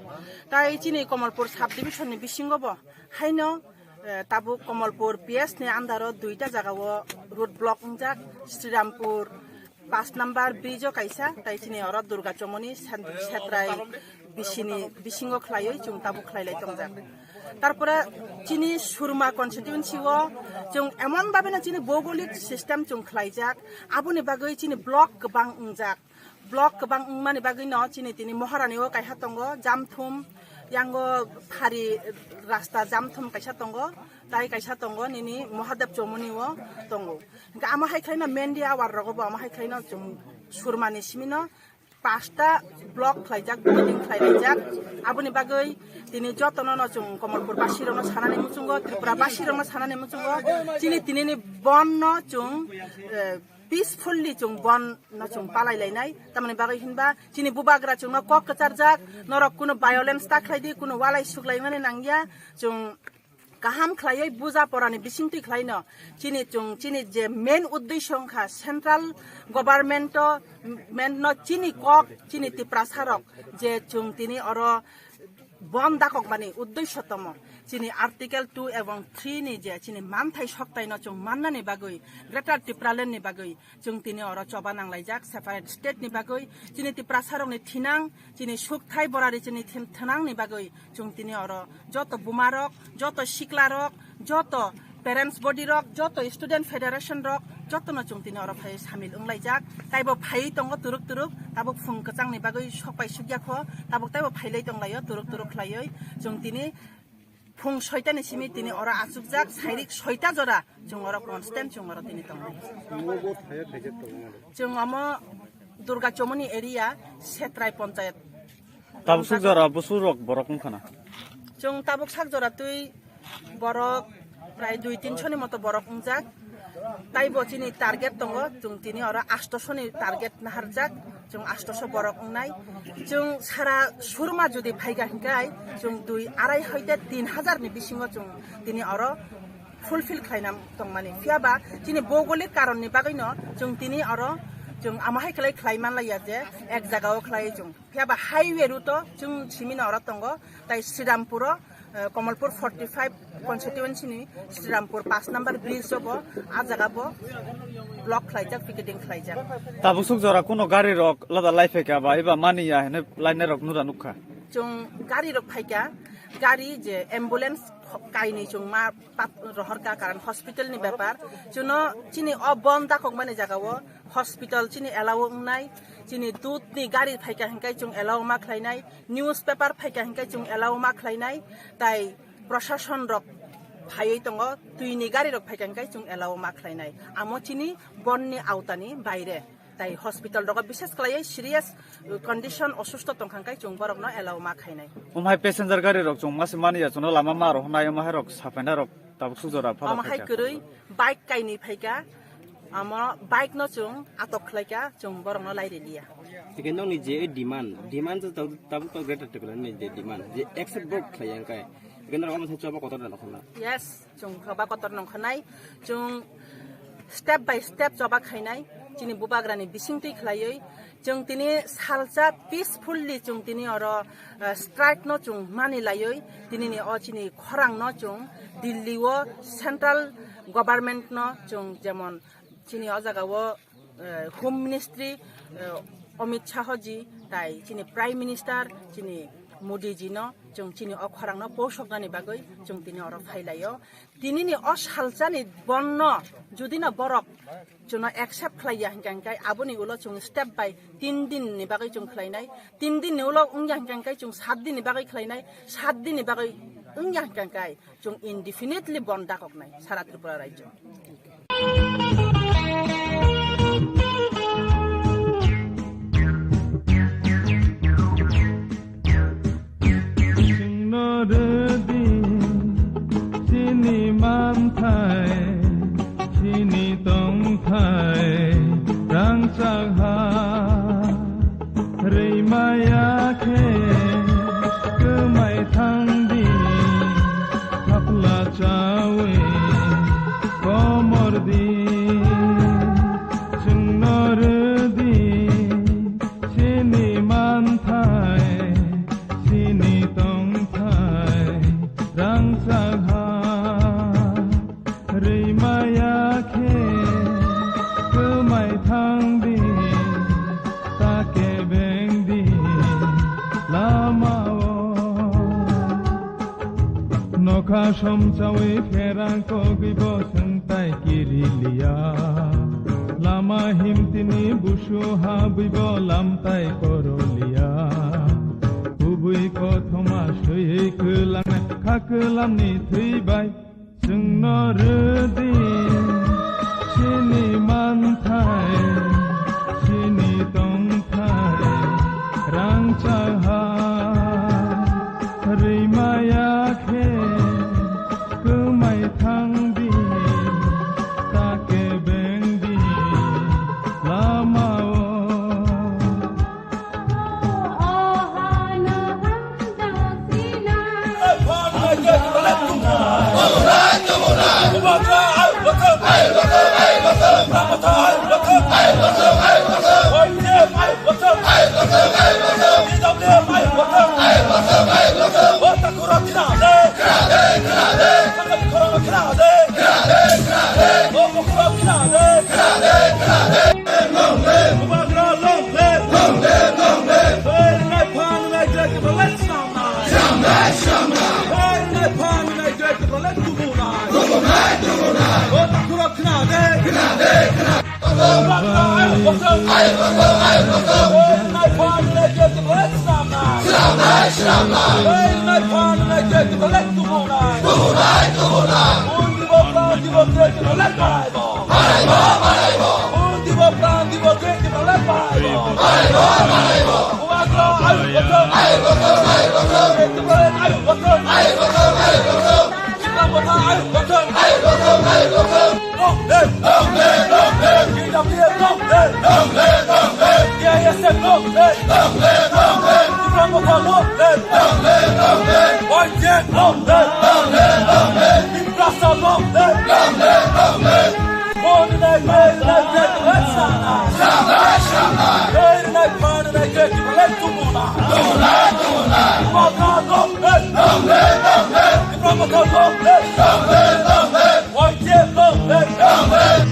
Tai chini Komolpur sub division ni bisingo bo haino, eh, tabuk Komolpur P S ni under o duita jaga o road block wngjak, Srirampur paanch number bridge o kaisa, tai chini oro Durga Chomoni, Sen-, Setrai, Bisini bisingo khlaiwi chwng tabuk khlailai tongjak. Tarpore chini Surma constituency o chwng emon babeno chini bhougolik system chwng khlaijak, aboni bagwi chini block kwbang wngjak. Block kwbang wngmani bagwino chini tini Maharani o kaisa tongo, Jamthum, yango phari rasta Jamthum kaisa tongo, tai kaisa tongo nini Mahadev Chomoni o tongo. Hingke amo hai khlaino Mendi awar rogo bo amo hai khlaino chwng Surmani simino pasta block khlaijak, building khlailaijak. Aboni bagwi tini jotono no chwng Komolpur basirokno sanani muchungo, Tripura basirokno sanani muchungo. Chini tinini bonno chwng, eh, peacefully chwng bonno chwng palai lainai. Tamoni bagwi hinba chini bubagra chwngno kok kwcharjak, norok kuno violence ta khlai di, kuno walai suklaimani nangya. Chwng kaham khlaiwi buja porani bisingtwi khlaino chini chwng chini je main uddesho wngkha central government o, men no chini kok chini Tiprasa rok je chwng tini oro bon dakok mani uddesho tomo chini article two ebong three ni je chini manthai soktai no chwng mannani bagwi Greater Tipraland ni bagwi chwng tini oro choba nanglaijak separate state ni bagwi chini Tiprasa rokni thinang chini sukthai borari chini thin-, thinang ni bagwi chwng tini oro joto buma rok, joto sikla rok, joto parents body rok, joto student federation rok, joto no chwng tini oro phai samil wnglaijak. Taibo phai tongo turuk turuk, tabuk phung kwchang ni bagwi sokpai sukya kho, tabuk taibo phailai tonglaio turuk turuk khlaioi. Chwng tini phung soita ni simi tini oro achukjak, sairik soita jora chwng oro constant chwng oro tini tongo. Omo bo thaya khaijak tongo. Chwng omo Durga Chomoni area, Setrai Ponchayat. Tabuk suk jora busu rok borok wngkha na? Chwng tabuk sak jora twi borok prai dui tinso ni moto borok wngjak. Taibo chini target tongo, chwng tini oro astoso ni target naharjak, chwng astoso borok wngnai. Chwng sara Surma jodi phaikha hinkai, chwng dui arai hoite tin hajar ni bisingo chwng tini oro fulfill khlaina tongmani. Phiyaba chini bhougolik karonni bagwino chwng tini oro chwng amo hai khlai khlai manlaiya je ek jagao khlai chwng. Phiyaba highway route o chwng simino oro tongo, tai Srirampuro, eh, Komolpur forty five constituency ni Srirampur paanch number bridge o bo, ah jaga bo block khlaijak, picketing khlaijak. Tabuk suk jora kuno gari rok lada lai phaikha ba eba maniya hene lainai rok nura nukha. Chwng gari rok phaikha, gari je ambulance kainwi chwng ma pat rohorkha, karon hospital ni bepar. Chwngno chini o bon dakokmani jaga o hospital chini allow wngnai, chini dudh ni gari phaikha hinkai chwng allow ma khlainai, newspaper phaikha hinkai chwng allow ma khlainai, tai prosason rok phaiwi tongo, twi ni gari rok phaikha hinkai chwng allow ma khlainai. Amo chini bon ni autani baire. Tai hospital rogo bises khlaiwi serious condition osusto tongkha hinkai chwng borokno allow ma khainai. Omo hai passenger gari rok chwng mase mani ya chwngno lama ma rohornai omo hai rok sapaina rok tabuk suk jora phano omo hai khaikha. Kwrwi bike kainwi phaikha, amo bike no chwng atok khlaikha, chwng borokno lairiliya. Tike nokni je demand, demand je tabuk tabuk Greater Tipraland ni je demand je accept bo khlaiya hinkai. Tike norok omo sai choba kotor da nokhorna. Yes. Chwng choba kotor nongkha nai, chwng step by step choba khainai, chini bubagrani bisingtwi khlaiwi, chwng tini salsa peacefully chwng tini oro, eh, strike no chwng mani laiwi, tinini o chini khorang no chwng Delhi o central government no chwng jemon chini o jaga o eh, Home Ministry, eh, Amit Shah ji, tai chini Prime Minister, chini Modi ji no, chwng chini o khorang no posoknani bagwi chwng tini oro phailaio. Tinini o salsani bon no, jodi no borok chwngno accept khlaiya hinkha hinkai, aboni ulo chwng step by tin din ni bagwi chwng khlainai, tin din ni ulo wngya hinkha hinkai chwng sat din ni bagwi khlainai, sat din ni bagwi wngya hinkha hinkai, chwng indefinitely bon dakoknai sara Tripura rajyo. Chwngno rwdi chini manthai, chini tongthai rangchak ha. Rwimaya khe kwmai thangdi, thapla chawi komor di. Nokha somchawi pherang kogwi bo swngtai kiriliya. Lama himtini busu habwi bo lamtai koroliya. Kubui kothoma swiwi kwlangnai kha kwlamni thwi bai. Chwngno rwdi chini manthai, chini tongthai, rangchak ha rwimaya khe kwmai thangdi, ta kebengdi lama-o. Bubagra long live! Long live, long live! Bubagra long live! Long live, long live! Hoi, nai phan, nai jai, ke balai samnai! Samnai, samnai! Hoi, nai phan, nai jai, ke balai tumunai! Tumunai, tumunai! O, takhurok khna de! Khna de, khna! Bubagra, ai, bosong! Ai, bosong, ai, bosong! Hoi, nai phan, nai jai, ke balai samnai! Samnai, samnai! Hoi, nai phan, nai jai, ke balai tumunai! Tumunai, tumunai! Bubagra, Bubagra, ke balai bai! Manaibo, manaibo. Hon dibo, pran dibo, jai dibo, le paibo. Manaibo, manaibo. Bubagra, ayuk bothong. Ayuk bothong, ayuk bothong. Jai dibo, le ayuk bothong. Ayuk bothong, ayuk bothong. Tipra Motha, ayuk bothong. Ayuk bothong, ayuk bothong. Long live, long live, long live. T W F long live, long live, long live. T I S F long live, long live, long live. Tipra Motha long live, long live, long live. Y T F long live, long live, long live. Tiprasa long live, long live, long live. Hoi rinai, hoi rinai, jai dibo, le samnai. Samnai, samnai. Hoi rinai, hoi rinai, jai dibo, le tumunai. Tumunai, tumunai. Bubagra long live, long live, long live. Tipra Motha long live, long live, long live. Y T F long live, long live.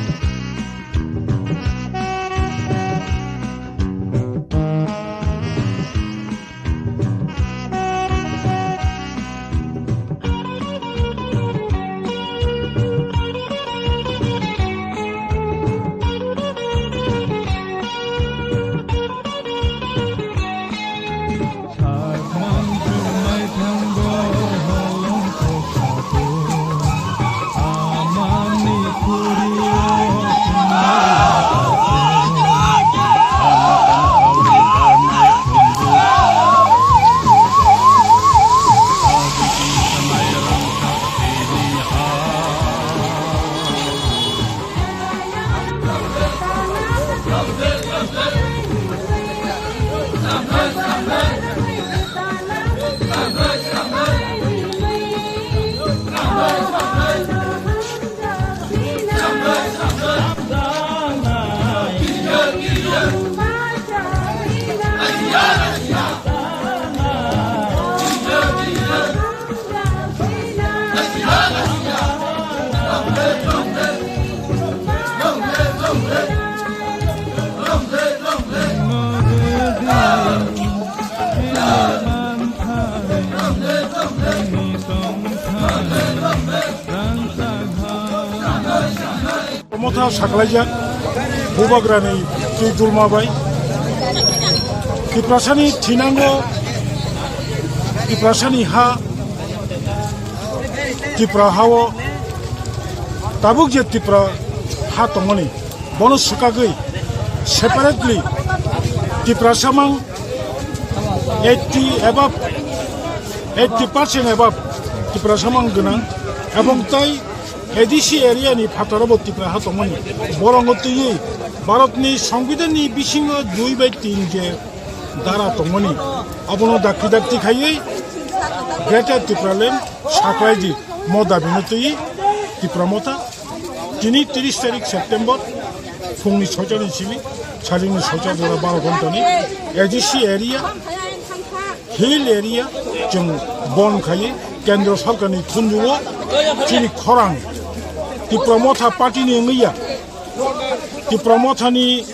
Motha saklaijak Bubagrani twi dulma bai. Tiprasani thinango, Tiprasani ha, Tipra hao tabuk je Tipra ha tongmani, bono swkagwi separately Tiprasa mang eighty above, eighty percent above Tiprasa mang gwnang, ebong tai A D C area ni phataro bo Tipra ha tongmani, borongo twiwi Bharat ni Songbidan ni bisingo dui bai tin je dara tongmani, abono dakti dakti khaiwi Greater Tipraland saklaidi mo dabi no twiwi Tipra Motha tini tris tarik September phungni soicha ni simi, salingni soicha jora baro ghontani A D C area, hill area chwng bon khaiwi Kendra Sarkarni thunjugo chini khorang Tipra Motha party ni wngwi ya. Tipra Mothani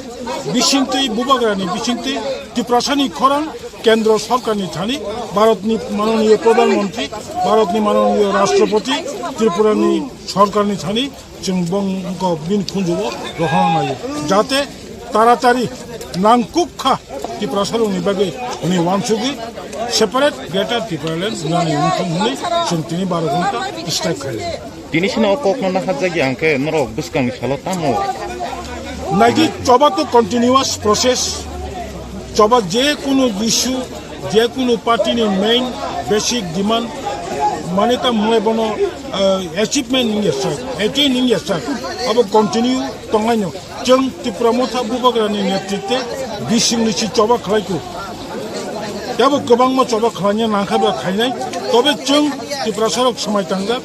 bisingtwi, Bubagrani bisingtwi Tiprasani khorang Kendro sorkarni thani, Bharatni manoniyo Pradhan Mantri, Bharatni manoniyo Rashtrapati, Tripurani sorkarni thani chwng bongkok bini khunjugo rohorna naio, jate taratari nangkuk kha Tiprasarokni bagwi hwnwi uansugwi separate Greater Tipraland wngnani wngthung hwnwi chwng tini baro ghonta strike khaio. Tini sino o kokno nahajagya hwnkhe norok bwskangni salo tamo? Naidi choba to continuous process. Choba je kunu issue, je kunu party ni main basic demand mane ta mwnai bono, eh, achievement wngya sir, attain wngya sir. Abo continue tongnaino. Chwng Tipra Motha Bubagrani netritwe bisingni si choba khlaiku. Tebo kwbangma choba khlaina nangkha ba khainai. Tobe chwng Tiprasarok swmai tangjak,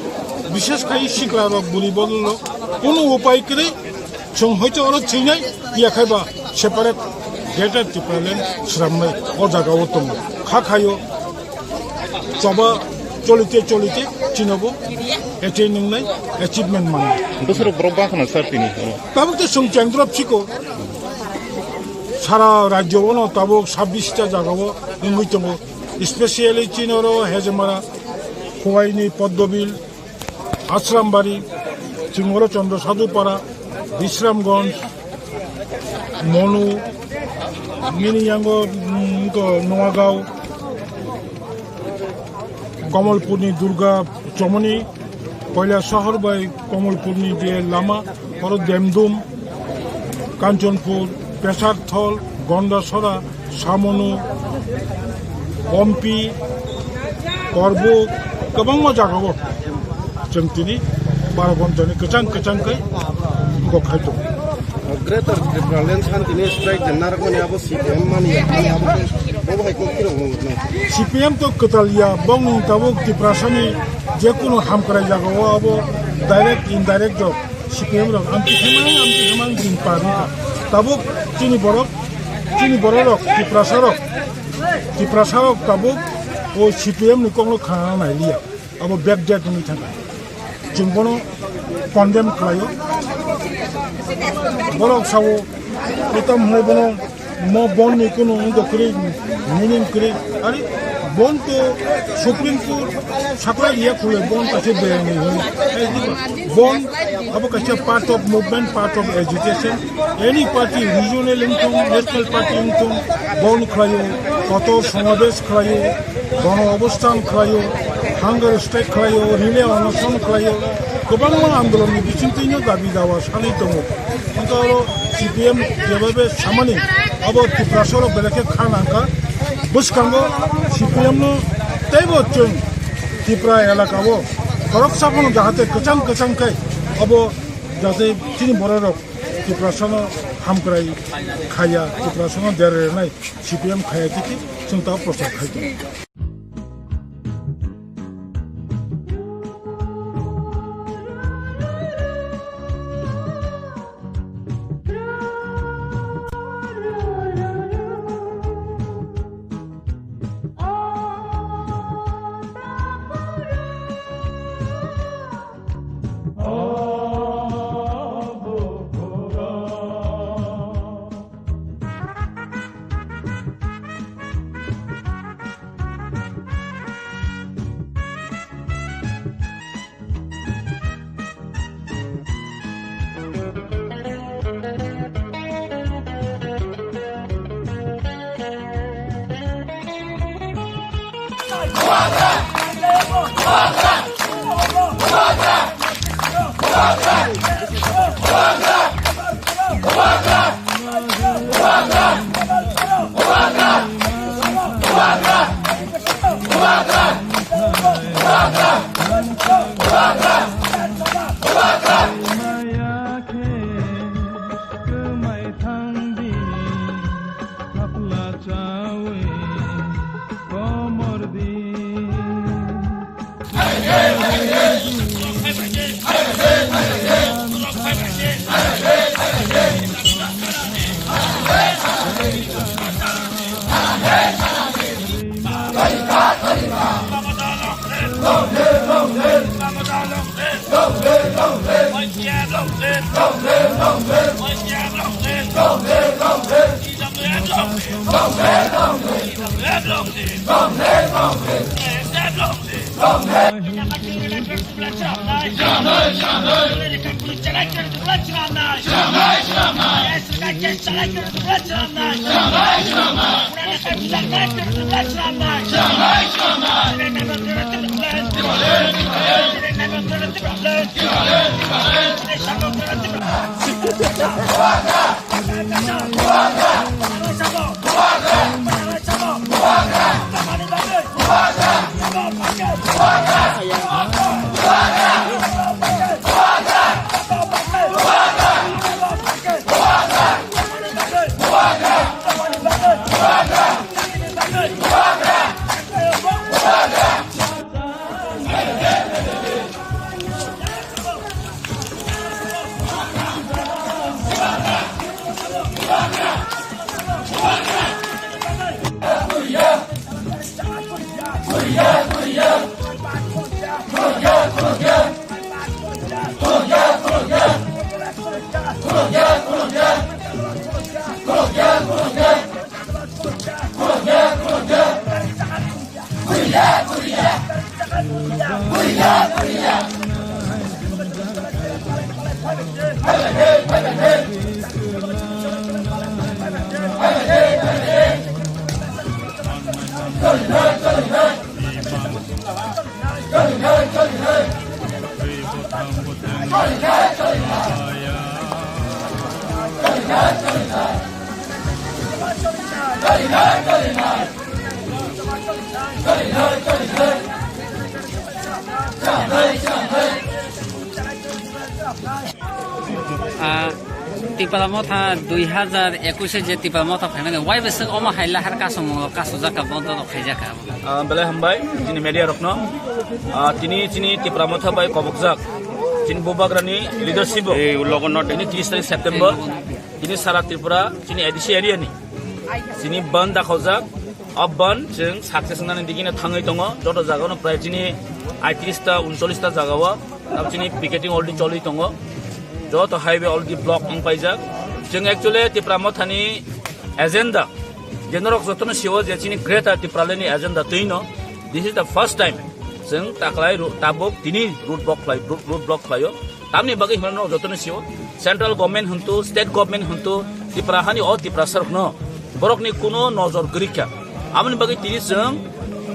bishes khai siklarok, buri bodolrok, kunu upai kwrwi chwng hoito oro thwinai, yakhai ba separate Greater Tipraland swnamnai o jagao tongo. Kha khaio. Choba cholite cholite chinobo attain wngnai, achievement mannai. Bwswrok borok bangkhana sir tini oro? Tabuk to chwng chengrop siko. Sara rajyo ono tabuk sabbish ta jagao wngwi tongo. Especially chini oro Hejemara, Khowaini Poddobil, Asrambari, chwng oro Chandra Sadhupara, Bisramganj, Monu, nini yango, mm, to Noagao, Komolpurni Durga Chomoni, Koilasahar bai Komolpurni je lama, oro Demdum, Kanchanpur, Pesarthol, Gondasora, Samonu, Ompi, Korbuk, kwbangma jagao chwng tini baro ghontani kwchang kwchang khe kok khai tongo. Greater Tipraland santini strike je narwkmani abo C P M mani, mani abo khe bobo hai kok phirok nung nai. C P M to kwtal ya, bongni tabuk Tiprasani jekunu hamkrai jagao abo direct indirect rok C P M rok amtwi hemang, amtwi hemang din par wngkha. Tabuk chini borok, chini borok rok, Tiprasa rok, Tiprasa rok tabuk o C P M ni kokno khana nai liya. Abo backdate wngwi thangkha. Chwng bono condemn khlaio. Borok sao, etam hwnwi bono mo bon ni kunu wngkha kwrwi, meaning kwrwi. Ari bon to Supreme Court saklai ya khulai bon kaisa beyang ni hwnwi. Bon abo kaisa part of movement, part of agitation. Any party, regional wngthung, national party wngthung, bon khlaio, kotor somabesh khlaio, gono obosthan khlaio, hunger strike khlaio, relay onoson khlaio, kwbangma andolon ni bisingtwi no dabi dawa sanwi tongo. Hwnkhe oro C P M jebabe samani abo Tiprasa rok belai khe kha nangkha. Bwskango C P M no teibo chwng Tipra elaka o khoroksa phano jahate kwchang kwchang khe abo jate chini borok rok Tiprasano hamkrai khaya, Tiprasano dera rwnai C P M khaya tiki chwng ta prochar khai tongo. Ah, Tipra Motha dui hazar ekush e je Tipra Motha phaimani, wai bwswk omo hai lahar kasongmungo kasujak kha, bondo rok khaijak kha? Ah, belai hambai chini media rokno. Ah, tini chini Tipra Motha bai kobokjak chini Bubagrani leadership o. Ei, ulogo not. Tini tris tarik September, tini sara Tripura chini A D C area ni chini bandh dakhaujak. O bandh chwng success wngnani digino thangwi tongo. Joto jagao no prai chini aitris ta, uncholish ta jagao abo chini picketing already choli tongo. Joto highway already block wng paijak. Chwng actually Tipra Mothani agenda, je norok jotono siwo je chini Greater Tipraland ni agenda twino, this is the first time chwng taklai ro-, tabuk tini road block khlai, road, road block khlaio. Tamni bagwi hwnba norok jotono siwo, central government hwntu, state government hwntu, Tipra hani o Tiprasa rokno borokni kuno nojor kwrwi kha. Aboni bagwi tini chwng,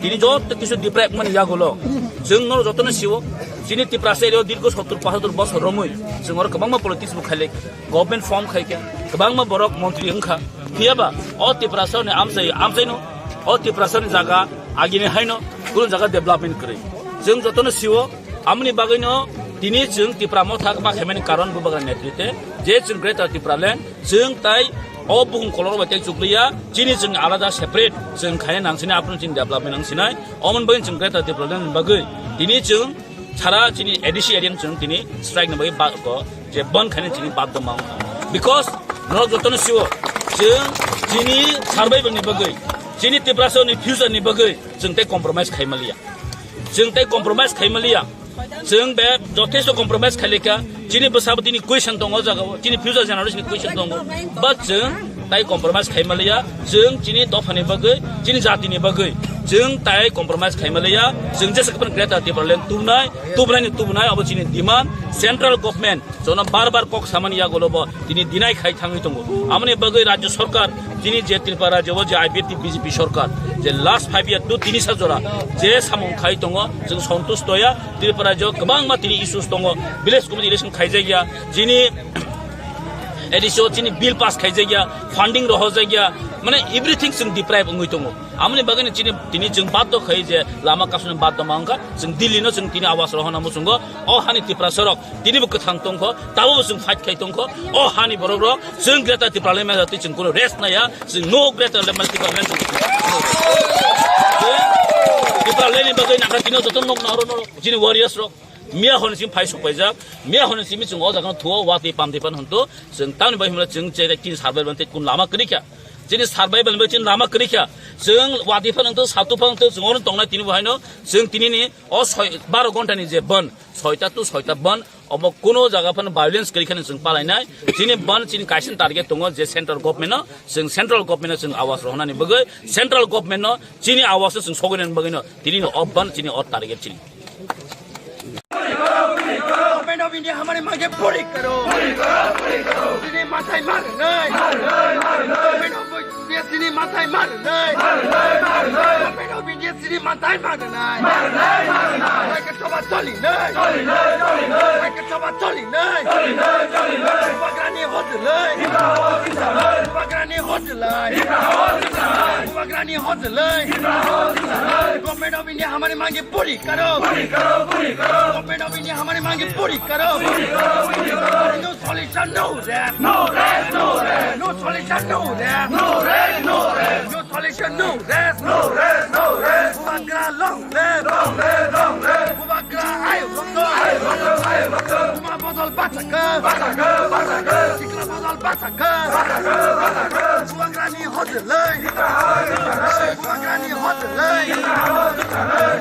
tini joto kisu deprive wngmani yagulo chwng norok jotono siwo, chini Tiprasa area o dirgo sottur pachottur bosor romwi chwng oro kwbangma politics bo khailai, government form khaikha, kwbangma borok montri wngkha. Phiyaba o Tiprasa ni amchai, amchaino o Tiprasa ni jaga agini haino kunu jaga development kwrwi. Chwng jotono siwo, amoni bagwino tini chwng Tipra Motha ma khaimani karon Bubagra netritwe je chwng Greater Tipraland, chwng tai o buhum koloro bai tei chukliya, chini chwng alada separate chwng khaina nang sinai, aphuru chini development nang sinai. Omoni bagwi chwng Greater Tipraland ni bagwi tini chwng sara chini A D C area ni chwng tini strike ni bagwi ba-, ko je bandh khaina chini badhyo ma wngkha. Because norok jotono siwo, chwng chini survival ni bagwi, chini Tiprasa ni future ni bagwi chwng tei compromise khaimaliya. Chwng tei compromise khaimaliya. Chwng be jothesto compromise khailika. Chini bwsabwtwini question tongo o jagao, chini future generation ni question tongo. But chwng tai compromise khaimaliya. Chwng chini dophani bagwi, chini jatini bagwi chwng tai compromise khaimaliya. Chwng jesa kwbangni Greater Tipraland tubunai, tubunai ni tubunai, abo chini demand. Central government jono bar bar kok samani yagulo bo tini deny khai thangwi tongo. Amoni bagwi Rajya Sarkar, tini je Tripura Rajya o je I P F T B J P sarkar, je last five year to tini sa jora je samung khai tongo, chwng santusto ya. Tripura Rajya o kwbangma tini issues tongo, village committee election khaijakya, chini A D C o chini bill pass khaijakya, funding rohorjakya, mane everything chwng deprive wngwi tongo. Amoni bagwi no chini, tini chwng badhyo khai je lama kasuni badhyo ma wngkha, chwng Delhi no chwng tini awas rohorna muchungo, o hani Tiprasa rok tini bo kwthang tongkho, tabo bo chwng fight khai tongkho, o hani borok rok chwng Greater Tipraland manya twi chwng kuno rest naya, chwng no Greater Tipraland manya twi chwng Tipraland ni bagwi nangkha tino joto nok nahoro norok, chini warriors rok. Miya hwn simi phai sokpaijak, miya hwn simi chwng o jaga no thuo, watwi pamtwi pan hwn to, chwng tamni bai hwnle chwng che tini survival tei kun lama kwrwi kha. Chini survival bai chini lama kwrwi kha. Chwng watwi pan hwn to, satu pan hwn to, chwng ono tongnai tini bo haino, chwng tini ni o soi, baro ghonta ni je bandh, soita to soita bandh, obo kuno jaga phano violence kwrwi khani chwng palainai. Chini bandh chini kaisa target tongo je central government no, chwng central government no chwng awas rohornani bagwi, central government no chini awas no chwng sogwinani bagwi no, tini no o bandh chini o target chini. India हमारी मांगे पूरी करो। पूरी करो, पूरी करो। Chini mathai mar nai. Mar nai, mar nai. Government of India chini mathai mar nai. Mar nai, mar nai. Government of India chini mathai mar nai. Mar nai, mar nai. Raikhe choba choli nai. Choli nai, choli nai. Raikhe choba choli nai. Choli nai, choli nai. Bubagrani hojlai. Hibra hojlai. Bubagrani hojlai. Hibra hojlai. Bubagrani hojlai. Hibra hojlai. Government of India हमारी मांगे पूरी करो। पूरी करो, पूरी करो। Government of India हमारी मांगे पूरी करो। पूरी करो, पूरी करो। No solution, no rest. No rest, no rest. No solution, no rest. No rest, no rest. No solution, no rest. No rest, no rest. Bubagra long live. Long live, long live. Bubagra ayo doktor. Ayo doktor, ayo doktor. Buma bodol bachakha. Bachakha, bachakha. Sikla bodol bachakha. Bachakha, bachakha. Bubagrani hojlai. Bubagrani hojlai.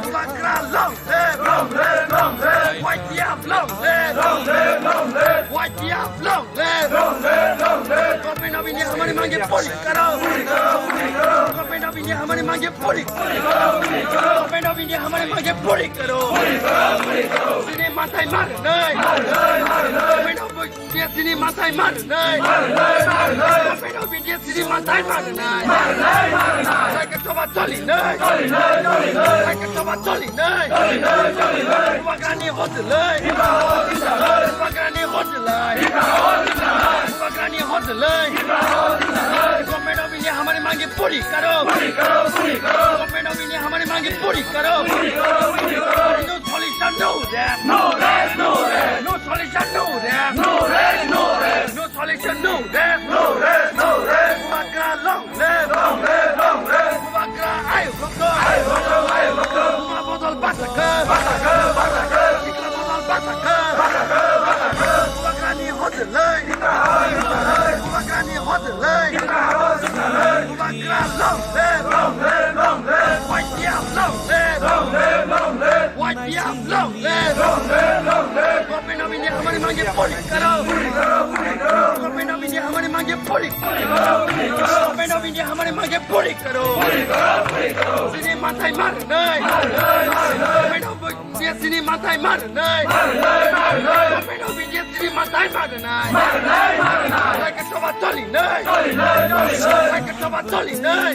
Bubagra long live. Long live, long live. Y T F long live. Long live, long live. Y T F long live. Long live, long live. Government of India हमारी मांगे पूरी करो। Government of India हमारी मांगे पूरी करो। Government of India हमारी मांगे पूरी करो। Chini mathai mar nai. Government of India chini mathai mar nai. Government of India chini mathai mar nai. Raikhe choba choli nai. Raikhe choba choli nai. Bubagrani hojlai. Bubagrani hojlai. Bubagrani hojlai. Government of India हमारी मांगे पूरी करो। Government of India हमारी मांगे पूरी करो। No solution, no rest. No rest, no rest. No solution, no rest. No rest, no rest. No solution, no rest. No rest, no rest. Bubagra long live. Long live, long live. Bubagra ayo doktor. Ayo doktor, ayo doktor. Buma bodol bachakha. Bachakha, bachakha. Sikla bodol bachakha. Bachakha, bachakha. Bubagrani hojlai. Bubagrani hojlai. Bubagra long live. Long live, long live. Y T F long live. Long live, long live. Y T F long live. Long live, long live. Government of India हमारी मांगे पूरी करो। Government of India हमारी मांगे पूरी करो। Government of India हमारी मांगे पूरी करो। Chini mathai mar nai. Government of India chini mathai mar nai. Government of India chini mathai mar nai. Raikhe choba choli nai. Raikhe choba choli nai.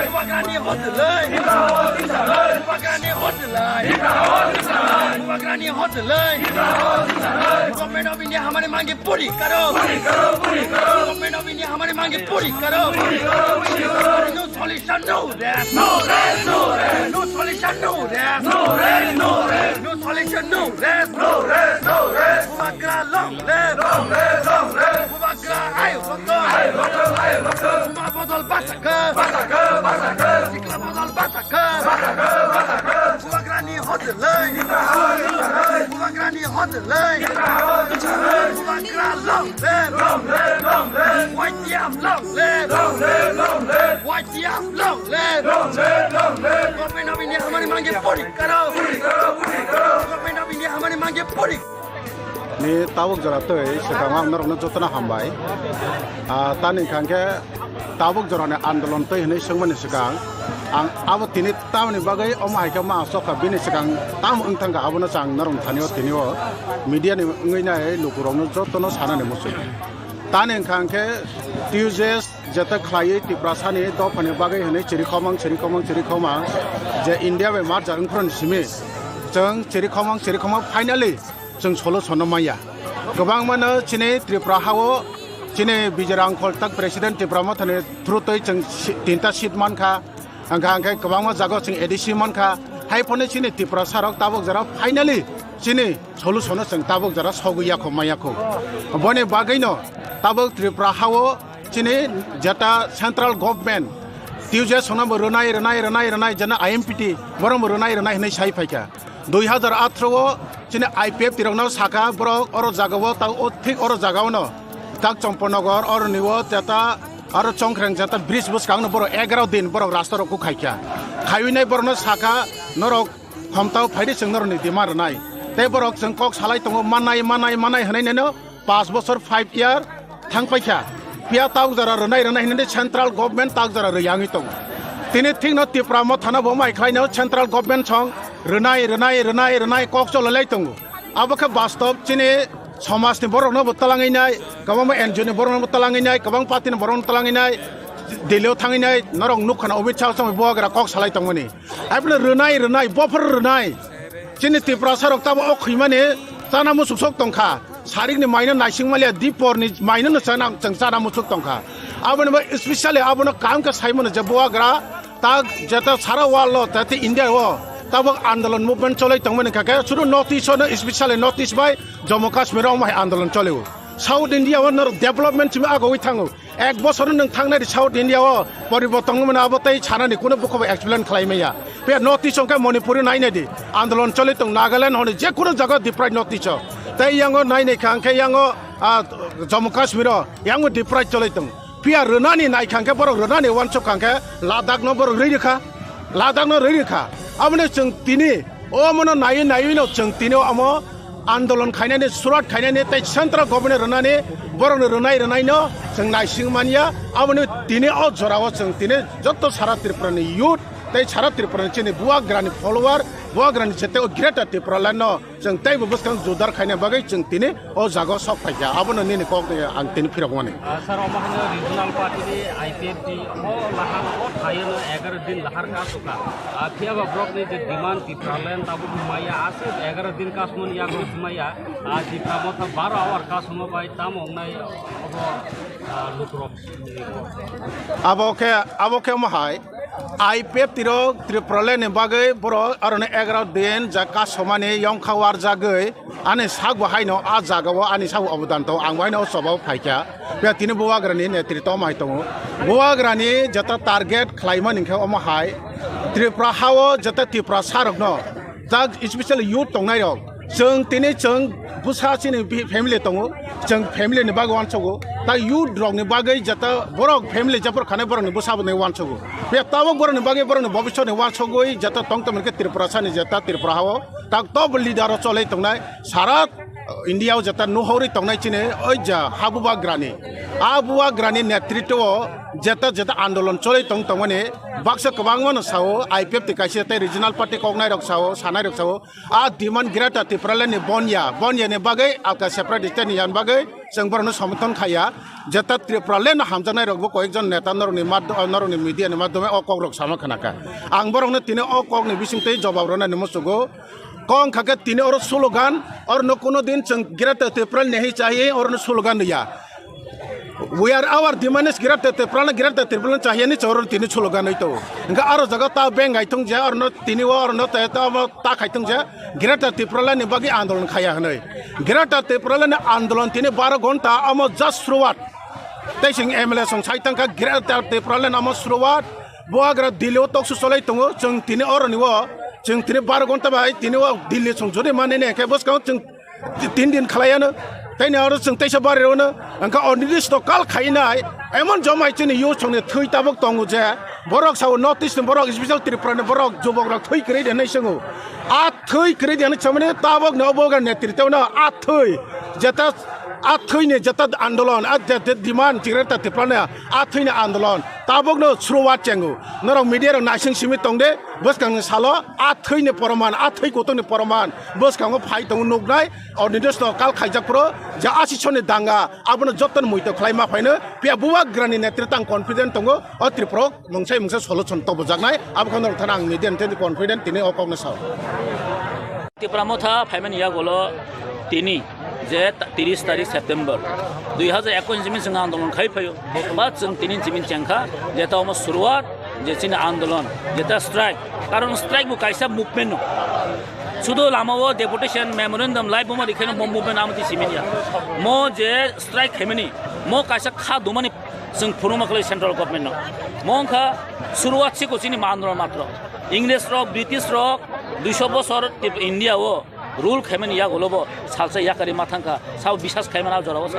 Bubagrani hojlai. Bubagrani hojlai. Bubagrani hojlai. Government of India हमारी मांगे पूरी करो। Government of India हमारी मांगे पूरी करो। No solution, no rest. No rest, no rest. No solution, no rest. No rest, no rest. No solution, no rest. No rest, no rest. Bubagra long live. Long live, long live. Bubagra ayo doktor. Ayo doktor, ayo doktor. Buma bodol bachakha. Bachakha, bachakha. Sikla bodol bachakha. Bachakha, bachakha. Bubagrani hojlai. Bubagrani hojlai. Bubagra long live. Long live, long live. Y T F long live. Long live, long live. Y T F long live. Long live, long live. Government of India हमारी मांगे पूरी करो। Government of India हमारी मांगे पूरी. Ni tabuk jora twi swkang ang norokno jotono hambai. Ah, tani hwnkha khe tabuk jorani andolon twi hwnwi swngmani swkang ang abo tini tamoni bagwi omo hai khe ma asokha bini swkang tamo wng thangkha abono chwng norok thani o tini o media ni wngwi nai lukurokno jotono sanani muchung. Tani hwnkha khe T U J S jeta khlaiwi Tiprasani dophani bagwi hwnwi chirikhomang, chirikhomang, chirikhomang je India bai merger wngphuru simi chwng chirikhomang, chirikhomang finally chwng solution no manya. Kwbangma no chini Tripura hao chini Bijay Rangkhol tak President Tipra Mothani through twi chwng si-, tinta seat mankha. Hwnkha hwnkhe kwbangma jaga chwng A D C mankha. Hai phano chini Tiprasa rok tabuk jora finally chini solution no chwng tabuk jora sogwi yakho maya kho. Boni bagwi no tabuk Tripura hao chini jeta central government T U J S no bo rwnai, rwnai, rwnai, rwnai, jena I M P T, borok bo rwnai, rwnai hinwi sai phaikha. Dui hazar athro o chini I P F T rokno sakha, borok oro jaga o, ta o thik oro jaga o no, tak Chomponogar, oro ni o jeta, aro Chongkreng jeta bridge bwskang no borok egaro din borok rasta rok khaikha. Khaiwi nai borokno sakha, norok Khomtao phaidi chwng norokni demand rwnai. Tei borok chwng kok salai tongo, manai, manai, manai hwnwi neno paanch bochor, five year thang paikha. Phiya tabuk jora rwnai, rwnai hwnwi central government tabuk jora rwya wngwi tongo. Tini thikno Tipra Mothano bo mai khlaino central government song rwnai, rwnai, rwnai, rwnai kok cholai lai tongo. Abo khe bastob chini somajni borokno bo talangwi nai, kwbangma N G O ni borokno bo talangwi nai, kwbang party ni borokno talangwi nai, Delhi o thangwi nai, norok nukha na Amit Shah chongwi bubagra kok salai tongmani. Abono rwnai, rwnai, bophor rwnai. Chini Tiprasa rok tamo o khwimani chana muchuk sok tongkha. Sarikni maino naising maliya, diporni maino no chana, chwng chana muchuk tongkha. Aboni bai specially abono kaham khe saimano je bubagra tak jeta sara world o, tete India o tabok andolon movement cholai tongmani kha khe, sudu North East o no, specially North East bai Jammu Kashmir o omo hai andolon cholio. South India o norok development simi agogwi thango. Ek bosor nwng thangnai di South India o poriborton wngmani abo tei sanani kuno bukhubo explain khlai maya. Phiya North East hwnkhe Manipur o nainai di andolon cholai tong, Nagaland hwnwi je kuno jaga deprive North East o. Tei yango nainai kha hwnkhe yango, ah, Jammu Kashmir o yango deprive cholai tong. Phiya rwnani nai kha hwnkhe borok rwnani uansuk kha hwnkhe Ladakh no borok rwi rwkha. Ladakh no rwi rwkha. Aboni chwng tini omono naiwi naiwi no chwng tini omo andolon khainani, surat khainani tei central government rwnani borokni rwnai rwnaino chwng naising manya. Aboni tini o jorao chwng tini joto sara Tripurani youth tei sara Tripurani chini bubagrani follower, bubagrani jete o Greater Tipraland no chwng teibo bwskang judar khaina bagwi chwng tini o jaga o sok phaikha. Abono nini kok ang tini phirokmani. Ah, sir, omo haino regional party ni I P F T o lahar o thaino egaroh din lahar ka suka. Ah, phiya ba borokni je demand Tipraland tabuk maya aswk egaroh din kasmoni yago maya. Ah, Tipra Motha baro hour kasmo bai tamo wngnai obo, ah, lukrok. Abo khe, abo khe omo hai. I P F T rok Tipraland ni bagwi borok aroni egaroh din ja kasomani yongkha warjagwi ani sak bo haino a jaga o ani sak obodan tongo, ang bo haino o choba o phaikha. Phiya tini bubagrani netritw omo hai tongo. Bubagrani jeta target khlaimani khe omo hai, Tripura ha o jeta Tiprasa rokno, tak specially youth tongnai rok, chwng tini chwng bwsa chini bi-, family tongo, chwng family ni bagwi uansugo, tak youth rok ni bagwi jeta borok family jabor khanai borok ni bwsa bo nai uansugo. Phiya tabok borok ni bagwi borok ni bobisot ni uansugwi jeta tong tongmani khe Tripura sani jeta Tripura ha o tak top leader o cholai tongnai sara India o jeta nuhorwi tongnai chini oi ja ha bubagrani. A bubagrani netritw o jeta jeta andolon cholai tong tongmani baksa kwbangma no sao, I P F T kaisa tei regional party koknai rok sao, sanai rok sao, a demand Greater Tipraland ni bonya, bonya ni bagwi alka separate state ni yan bagwi chwng borokno somorthon khaiya. Jeta Tipraland no hamjaknai rok bo koyekjon neta norokni mad-, norokni media ni madhyome o kok rok sama khna kha. Ang borokno tini o kok ni bising twi jobab rwnani muchungo. Kok wngkha khe tini oro slogan, oro no kuno din chwng Greater Tipraland ni hai chahi oro no slogan ya. We are our demand is Greater Tipraland, Greater Tipraland chahiya ni choro tini slogan oi to. Hingke aro jaga ta beng ai thung je, aro no tini o, aro no ta, ta, ta khai thung je, Greater Tipraland ni bagwi andolon khaya hwnwi. Greater Tipraland ni andolon tini baro ghonta amo just suruwat. Tei chwng M L A song sai tangkha Greater Tipraland amo suruwat. Bubagra Delhi o toksu cholai tongo, chwng tini oro ni o, chwng tini baro ghonta bai tini o Delhi song jodi mani ne khe bwskang chwng tin din khlaiano, tei ni oro chwng teisa bari rwno, hwnkhe o nirdisto kal khainai, emon jomai chini youth songni thwi tabuk tongo je, borok sao North East ni borok, special Tripura ni borok, jubok rok thwi kwrwi de hinwi swngo. A thwi kwrwi de hinwi samani tabuk ni obo ga netritw no a thwi, jeta a thwi ni jeta andolon, a je, je demand Greater Tripura ni a thwi ni andolon, tabuk no suruwat chengo. Norok media rok naising simi tong de, bwskang ni salo a thwi ni poroman, a thwi kutung ni poroman, bwskango phai tongo nuknai, o nirdisto kal khaijak phuru je asisoni danga, abono jotono muitok khlai ma phaino, phiya bubagrani netritang confident tongo, o Tripura o mungsai mungsa solution tobojaknai, abo khano rok thana ang media ni confident tini o kokno sao. Tipra Motha phaimani yagulo tini je ta-, tiris tarik September dui hajar ekush ni simi chwng andolon khai phaio, ba chwng tini simi chengkha, jeta omo suruwat, je chini andolon, jeta strike, karon strike bo kaisa movement no. Sudu lama o deputation memorandum lai buma rikhaino mo movement amati simini ya. Mo je strike khaimani, mo kaisa kha dumani chwng phunuma khlai central government no. Mo wngkha suruwat siko chini andolon matro. English rok, British rok, duiso bosor Tip-, India o rule khaimani yagulo bo salsa yakari ma thangkha, sao bisas khaimani a jorao sa.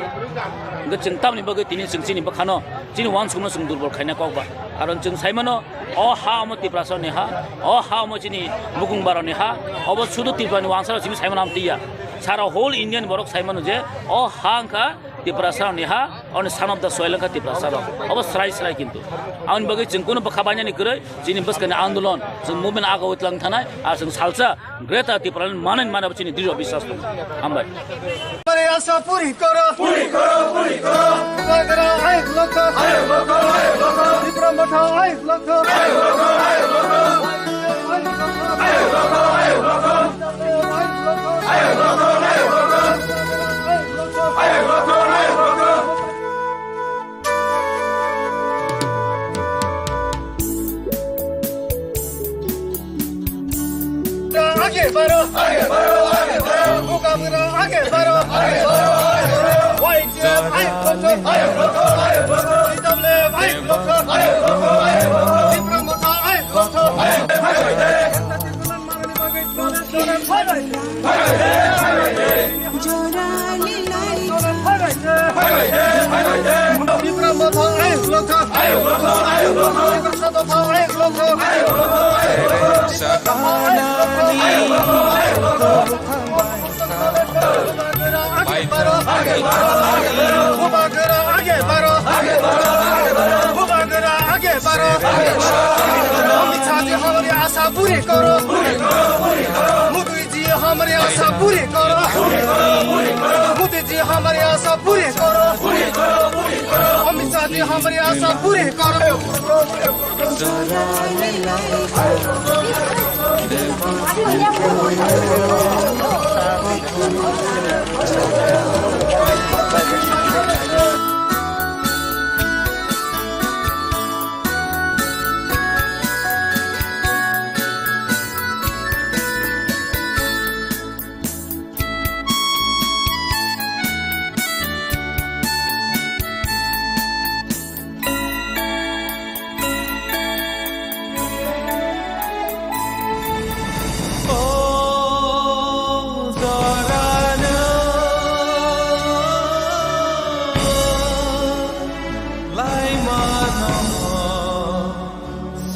Hwnkhe chwng tamni bagwi tini chwng chini bwkhano, chini uansukno chwng durbol khaina kok ba. Karon chwng saimano, o ha omo Tiprasarokni ha, o ha omo chini Mukung Baroni ha, obo sudu Tripurani uansaro chini saimano amtwi ya. Sara whole Indian borok saimano je, o ha wngkha Tiprasarokni ha, Oni son of the soil wngkha Tiprasa rok. Obo srai srai kintu. Aboni bagwi chwng kunu bwkha bainani kwrwi, chini bwskani andolon, chwng movement aga witlang thanai, ar chwng salsa Greater Tipraland manani mano chini drisho biswas tongo. Hambai. Amari asa puri koro. Puri koro, puri koro. Bubagra ayuk lokho. Ayuk lokho, ayuk lokho. Tipra Motha ayuk lokho. Ayuk lokho, ayuk lokho. Ayuk lokho, ayuk lokho. Ayuk lokho, ayuk lokho. Ayuk lokho, ayuk lokho. Age baro, age baro, age baro. Bubagra age baro, age baro, age baro. Y T F ayuk lokho, ayuk lokho, ayuk lokho. T W F ayuk lokho, ayuk lokho, ayuk lokho. Tipra Motha ayuk lokho, ayuk lokho. जी हमारी आशा पूरी करो। मोदी जी हमारी आशा पूरी करो। अमित शाह जी हमारी आशा पूरी करो।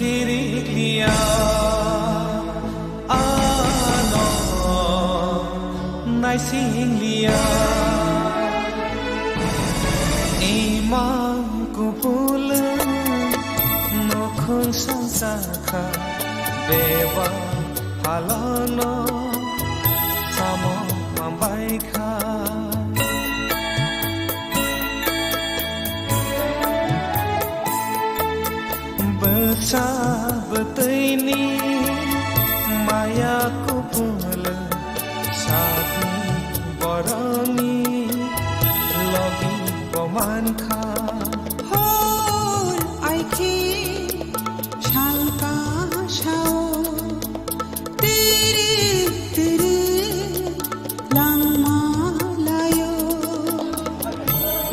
Sirikliya, ano naisingliya, imang kupul nukhung sangsakha, beba halano samo mambaikha. Bwsa bwtwini maya kupul sakni borokni logi bo mankha. Hor aiki salka sao. Tiri tiri langma layo.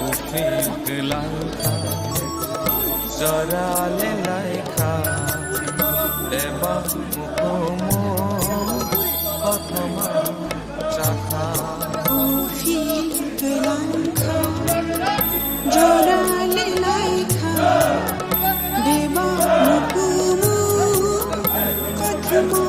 Ufi gelangkha, jora le laikha, deba mukumu kothoma chakha. Ufi gelangkha, jora le laikha, deba mukumu kothoma.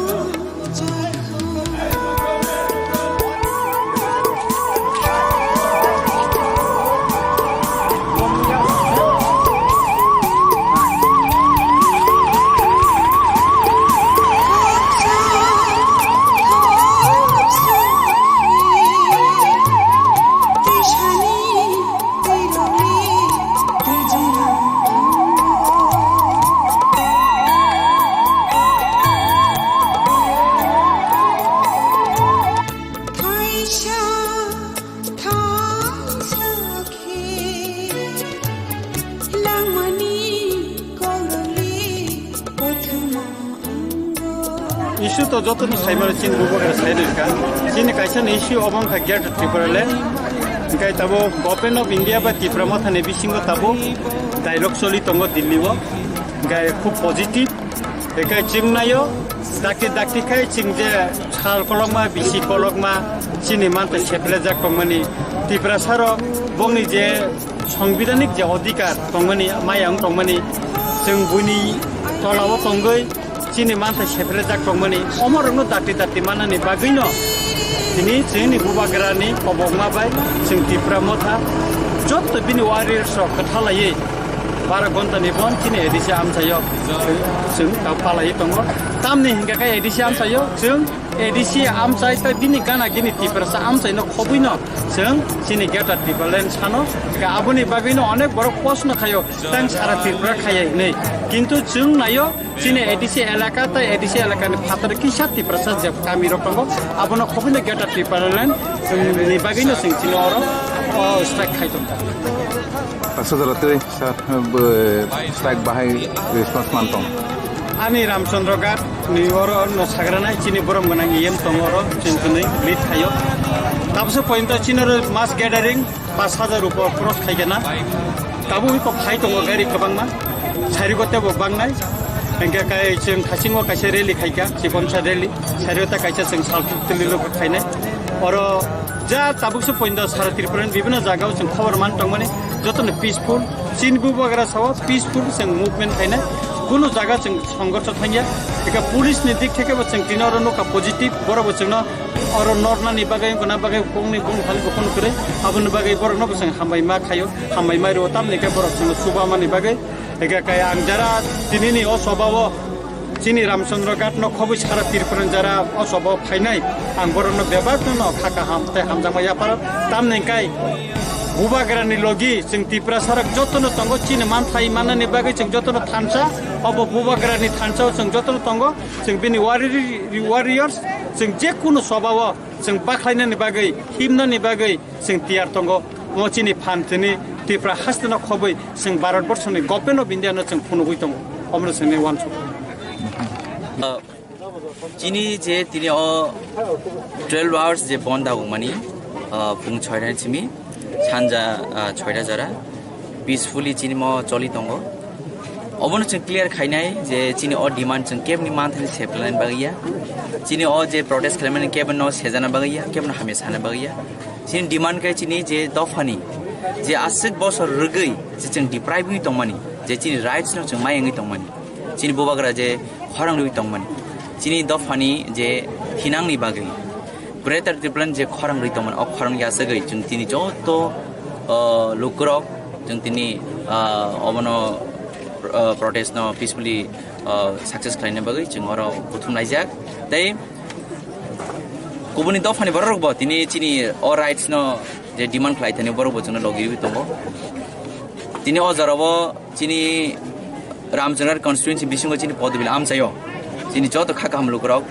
Issue to joto no saimano chini bubagra sai rwkha. Chini kaisa ni issue obo wngkha Greater Tipraland. Hingke tabo Government of India bai Tipra Motha ni bisingo tabo dialogue choli tongo Delhi o. Hingke khub positive. Hingke chwng naio dakti dakti khai chwng je sal kolokma, bisi kolokma chini mantha seplejak tongmani Tiprasa rok bongni je Songbidanik je odhikar tongmani, maya wng tongmani, chwng buini tolao tongwi chini mantha seprejak tongmani, omorokno dakti dakti manani bagwino tini chini bubagrani kobokma bai chwng Tipra Motha Joto bini warriors rok kwthalaiwi bara ghonta ni bon chini A D C amchaio chwng palaiwi tongo. Tamni hinkhe khe A D C amchaio chwng A D C amchai tei bini gana gini Tiprasa amchaino khobwino chwng chini Greater Tipraland sano. Hinkhe aboni bagwino onek borok post no khaio tang sara Tripura khaiya hinwi. Kintu chwng naio chini A D C elaka tei A D C elakani phataro kisa Tiprasa je kamirok tongo, abono khobwino Greater Tipraland ni bagwino chwng chini oro o strike khai tongkha. Aswk jora twi, sir, bo strike bahai response man tong? Ani Ramchandra Ghat ni oro no sagranai chini borom gwnang E M tongo oro chwng chwnwi meet khaio. Tabuksa pointo chini oro mass gathering pas hajar upor cross khaikhe na. Tabuk iko phai tongo gari kwbangma. Sarigo tebo bangnai. Hingke kai chwng thasingo kaisa rally khaikha, Chikonsa rally. Sarigo ta kaisa chwng sal tuli logo khainai. Oro ja tabuk se poindo sara Tripura ni bibino jaga o chwng khobor man tongmani jotono peaceful. Chini bubagra sao peaceful chwng movement khainai. Kunu jaga chwng songorso thangya. Eka police ni dik theke bo chwng tini oro nukha positive. Borok bo chwngno oro nornani bagwi, wngkha na bagwi, bongni bong thani bo phone kwrwi, aboni bagwi borokno bwswng hambai ma khaio, hambai ma rwo, tamni khe borok chwngno chuba mani bagwi. Eke kai ang jara tinini o sobao chini Ramchandra Ghat no khobwi sara Tripura ni jara o sobao phainai, ang borokno bebak no kha kaham tei hamjakma yapharo, tamni kai bubagrani logi chwng Tiprasa rok jotono tongo, chini manthai manani bagwi chwng jotono thansa, obo bubagrani thansao chwng jotono tongo, chwng bini warri-, warriors, chwng je kunu sobao chwng bakhlainani bagwi, himnani bagwi chwng tiyar tongo. Omo chini phan tini Tripura hasteno khobwi chwng Bharat Borshoni Government of India no chwng phunugwi tongo. Omono chwngni uansuk. Uh, chini je tini o twelve hours je bon dagokmani, uh, phung chhoidani simi, sanja, uh, chhoida jora. Peacefully chini mo choli tongo. Obono chwng clear khainai je chini o demand chwng kebni manthani seplainani bagwi ya. Chini o je protest khlaimani kebno sejana bagwi ya, kebno hamya sana bagwi ya. Chini demand khe chini je dophani je aswk bosor rwgwi je chwng deprive wngwi tongmani, je chini rights no chwng mayangwi tongmani. Chini bubagra je khorang rwgwi tongmani. Chini dophani je thinangni bagwi. Greater Tipraland je khorang rwi tongmani, o khorang yasagwi chwng tini joto, uh, lukurok chwng tini, uh, obono, uh, protest no peacefully, uh, success khlaina bagwi chwng oro kuthum laijak. Tei kubuni dophani bororok bo tini chini o rights no je demand khlai thani borok bo chwngno logi rwi tongo. Tini o jorao Chini Ramchandra constituency bisingo chini Podobil amchaio. Chini joto kha kaham lukurok.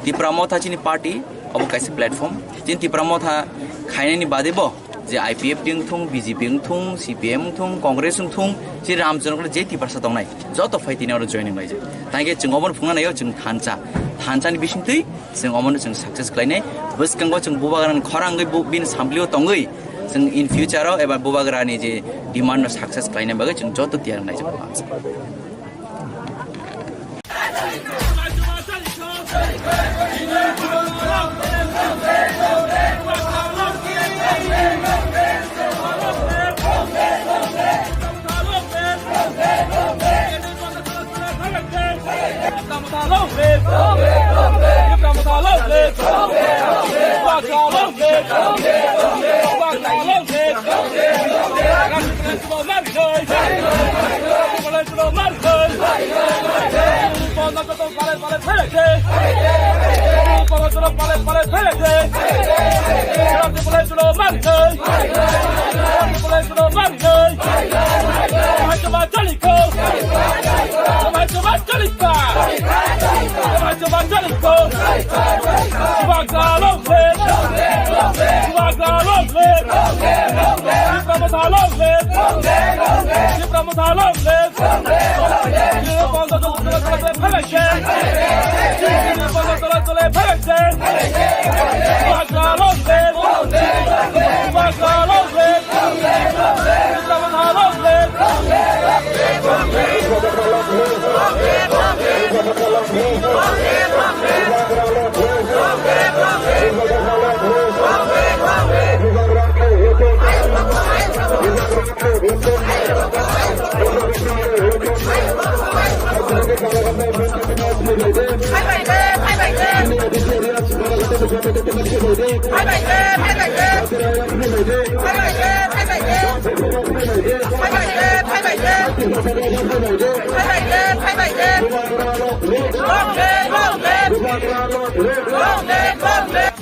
Tipra Motha chini party, obo kaisa platform. Chini Tipra Motha khainani bade bo, je I P F T wngthung, B J P wngthung, C P M wngthung, Congress wngthung, chini Ramchandra je Tiprasa tongnai, joto phai tini oro joining laijak. Tangke chwng obono phungna naio chwng thansa. Thansani bisingtwi Chwng omono chwng success khlainai. Bwskango chwng bubagrani khorang wngwi bu-, bini samplio tongwi chwng in future o eba bubagrani je demand no success khlaina bagwi chwng joto tiyar wngnai chwng.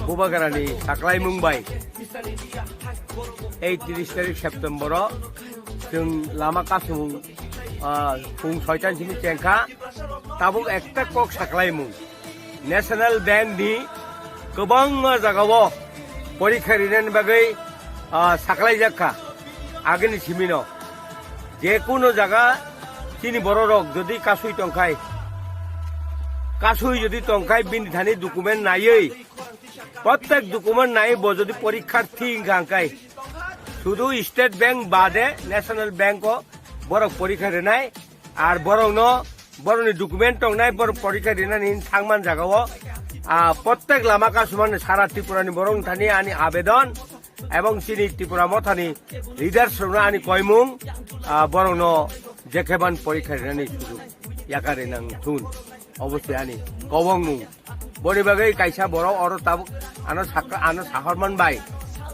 Bubagrani saklaimung bai ei tris tarik September o chwng lama kasumung, ah, phung soitan simi chengkha, tabuk ekta kok saklaimung. National Bank ni kwbangma jagao porikha rinani bagwi, ah, saklaijak kha agini simino. Je kuno jaga chini bororok jodi kasui tongkhai, kasui jodi tongkhai bini thani document naiwi, prottek document naiwi bo jodi porikharthi wngkha hwnkhe, sudu State Bank bade National Bank o borok porikha rinai. Ar borokno, borokni document tongnai, borok porikha rinani thangman jagao, ah, prottek lama kasumani sara Tripurani borok thani ani abedon, ebong chini Tripura mothani leaders rokno ani koimung, ah, borokno jekheban porikha rinani sujuk yakari nang thun, obosoi ani kobongmung. Boni bagwi kaisa borok oro tabuk ano sakha, ano sahorman bai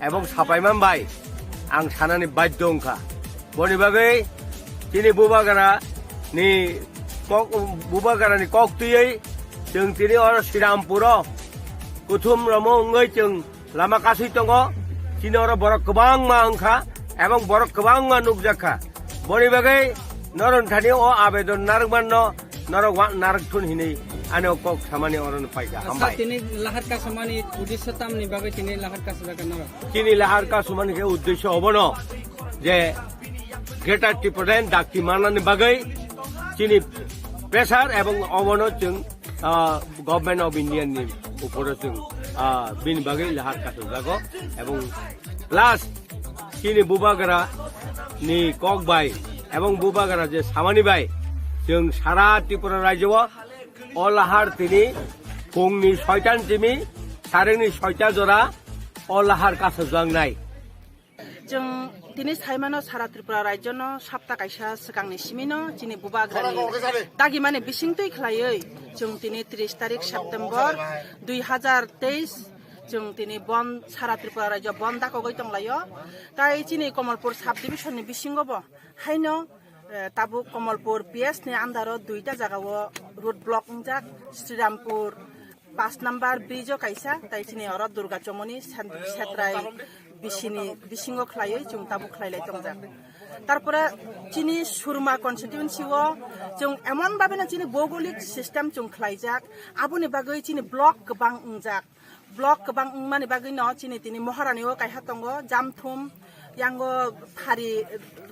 ebong sapaiman bai ang sanani badhyo wngkha. Boni bagwi chini Bubagra ni kok, Bubagra ni kok twiwi chwng tini oro Srirampuro kuthum romo wngwi chwng lama kasui tongo. Chini oro borok kwbangma wngkha ebong borok kwbangma nukjakha. Boni bagwi norok thani o abedon narwkmanno norok wa-, narwk thun hinwi ani o kok samani oro no paikha. Sir, hambai. Tini lahar kasumani uddesho tamni bagwi tini lahar kasujak norok? Chini lahar kasumani khe uddesho obono je Greater Tipraland dakti manani bagwi chini pressure ebong obono chwng, ah, Government of India ni uporo chwng, ah, bini bagwi lahar kasujago ebong plus chini Bubagra ni kok bai ebong Bubagra je samani bai chwng sara Tripura rajyo o, o lahar tini phungni soitan simi sarengni soita jora o lahar kasujaknai. Chwng tini saimano sara Tripura rajyono sapta kaisa swkangni simino chini Bubagrani dagimani bisingtwi khlaiwi chwng tini tris tarik September dui hazar teis chwng tini bon sara Tripura rajyo bon dakogwi tonglaio. Tai chini Komolpur sub division ni bisingo bo haino, eh, tabuk Komolpur P S ni under o duita jaga o road block wngjak, Srirampur paanch number bridge o kaisa, tai chini oro Durga Chomoni sen-, Setrai bisini bisingo khlaiwi chwng tabuk khlailai tongjak. Tarpore chini Surma constituency o chwng emon bhabe no chini bhougolik system chwng khlaijak, aboni bagwi chini block kwbang wngjak. Block kwbang wngmani bagwi no chini tini Maharani o kaisa tongo, Jamthum, yango Phari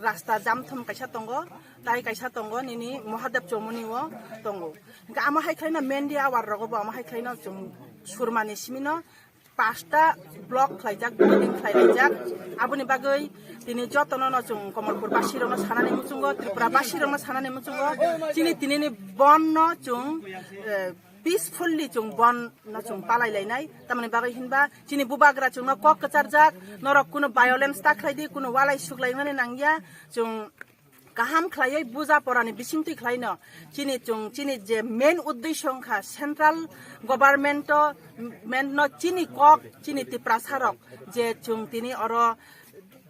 rasta Jamthum kaisa tongo, tai kaisa tongo nini Mahadev Chomoni o tongo. Hingke amo hai khlaino Mendi awar rogo bo amo hai khlaino chwng Surmani simino pasta block khlaijak, building khlailaijak. Aboni bagwi tini jotono no chwng Komolpur basi rokno sanani muchungo, Tripura basi rokno sanani muchungo. Chini tinini bon no chwng, eh, peacefully chwng bon no chwng palai lainai. Tamoni bagwi hinba chini Bubagra chwngno kok kwcharjak, norok kuno violence ta khlai di, kuno walai suklaimani nangya, chwng kaham khlaiwi buja porani bisingtwi khlaino chini chwng chini je main uddesho wngkha central government o, men no chini kok chini Tiprasa rok je chwng tini oro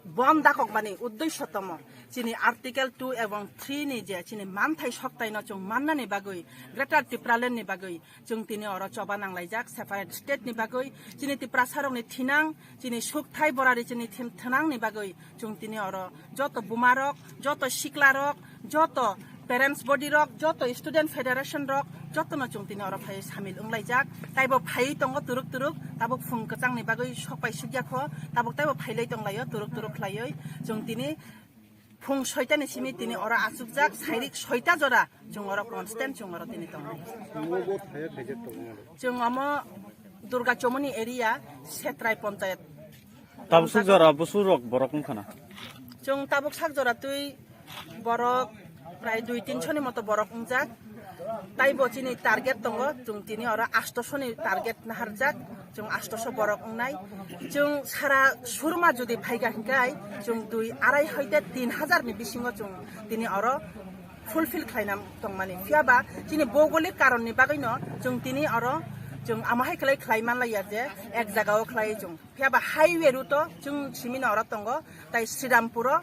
bon dakokmani uddesho tomo chini article two ebong three ni je chini manthai soktaino chwng mannani bagwi Greater Tipraland ni bagwi chwng tini oro choba nanglaijak separate state ni bagwi chini Tiprasa rokni thinang chini sukthai borari chini thin-, thinang ni bagwi chwng tini oro joto buma rok, joto sikla rok, joto parents body rok, joto student federation rok, jotono chwng tini oro phai samil wnglaijak. Taibo phaiwi tongo turuk turuk, tabuk phung kwchangni bagwi sokpai sukya kho, tabuk taibo phailai tonglaio turuk turuk khlaiwi. Chwng tini phung soitani simi tini oro achukjak, sairik soita jora chwng oro constant chwng oro tini tongo. Chwng omo Durga Chomoni area, Setrai Ponchayat. Tabuk suk jora busu rok borok wngkha na? Chwng tabuk sak jora twi borok prai dui tinso ni moto borok wngjak. Taibo chini target tongo, chwng tini oro astoso ni target naharjak, chwng astoso borok wngnai. Chwng sara Surma jodi phaikha hinkhai, chwng dui arai hoite tin hajar ni bisingo chwng tini oro fulfill khlaina tongmani. Phiyaba chini bhougolik karonni bagwino chwng tini oro chwng amo hai khlai khlai manlaiya je ek jagao khlai chwng. Phiyaba highway route o chwng simino oro tongo, tai Srirampuro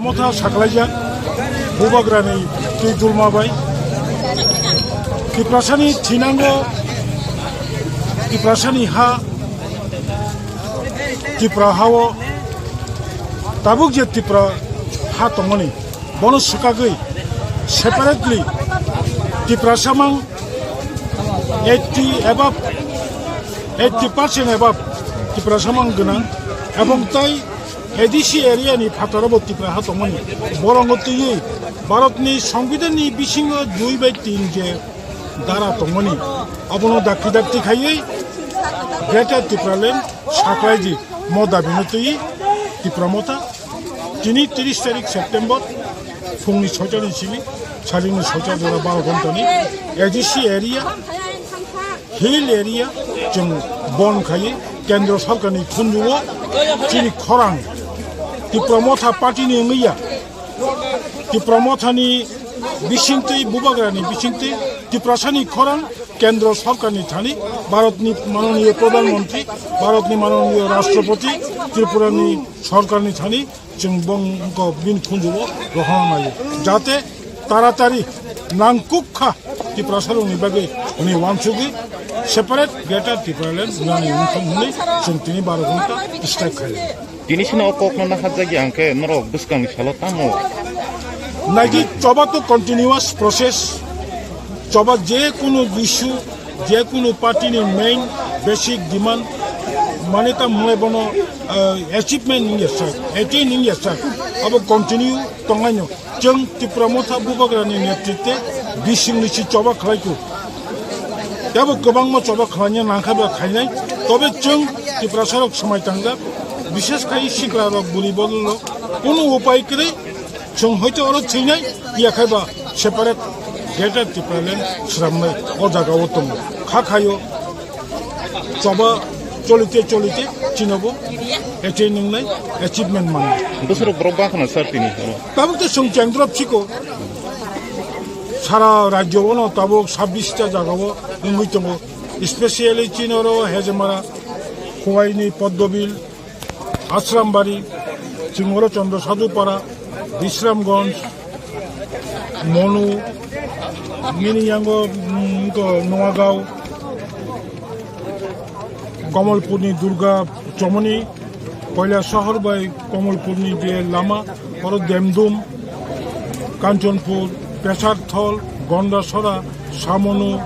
Motha saklaijak Bubagrani twi dulma bai. Tiprasani thinango, Tiprasani ha, Tipra hao, tabuk je Tipra ha tongmani, bono swkagwi separately Tiprasa mang eighty above, eighty percent above Tiprasa mang gwnang, ebong tai A D C area ni phataro bo Tipra ha tongmani. Borongo twiwi Bharat ni Songbidan ni bisingo dui bai tin je dara tongmani, abono dakti dakti khaiwi Greater Tipraland saklaidi mo dabino twiwi Tipra Motha tini tris tarik September phungni soita ni simi salingni soita jora baro ghontani A D C area, hill area chwng bon khaiwi Kendra Sarkarni khunjugo chini khorang Tipra Motha party ni wngwi ya. Tipra Mothani bisingtwi, Bubagrani bisingtwi Tiprasani khorang Kendra Sarkarni thani, Bharatni manoniyo Pradhan Mantri, Bharatni manoniyo Rashtrapati, Tripurani Sarkarni thani chwng bongkok bini khunjugo rohorna naio, jate taratari nangkuk kha Tiprasarokni bagwi hwnwi uansugwi separate Greater Tipraland wngnani wngthong hwnwi chwng tini baro ghonta strike khaio. Tini sino o kokno nahajagya hwnkhe norok bwskangni salo tamo? Naidi choba to continuous process. Choba je kunu issue, je kunu party ni main basic demand mane ta mwnai bono, eh, achievement wngya sak, attain wngya sak, abo continue tongnaino. Chwng Tipra Motha Bubagrani netritwe bisingni si choba khlaiku. Tebo kwbangma choba khlaina nangkha ba khainai. Tobe chwng Tiprasarok swmai tangjak, bishes khai sikrarok, buri bodolrok, kunu upai kwrwi chwng hoito oro thwinai, yakhai ba separate Greater Tipraland swnamnai o jagao tongo. Kha khaio. Choba cholite cholite chinobo attain wngnai, achievement mannai. Bwswrok borok bangkhana sir tini oro? Tabuk to chwng chengdrop siko. Sara rajyo ono tabuk sabbish ta jagao wngwi tongo. Especially chini oro Hejemara, Khowai ni Poddobil, Asrambari, chwng oro Chandra Sadhu Para, Bisramganj, Monu, nini yango, mm, ko Noagao, Kamalpurni Durga Chomoni, Koilasahar bai Kamalpurni je lama, oro Demdum, Kanchanpur, Pesarthol, Gondasora, Samonu,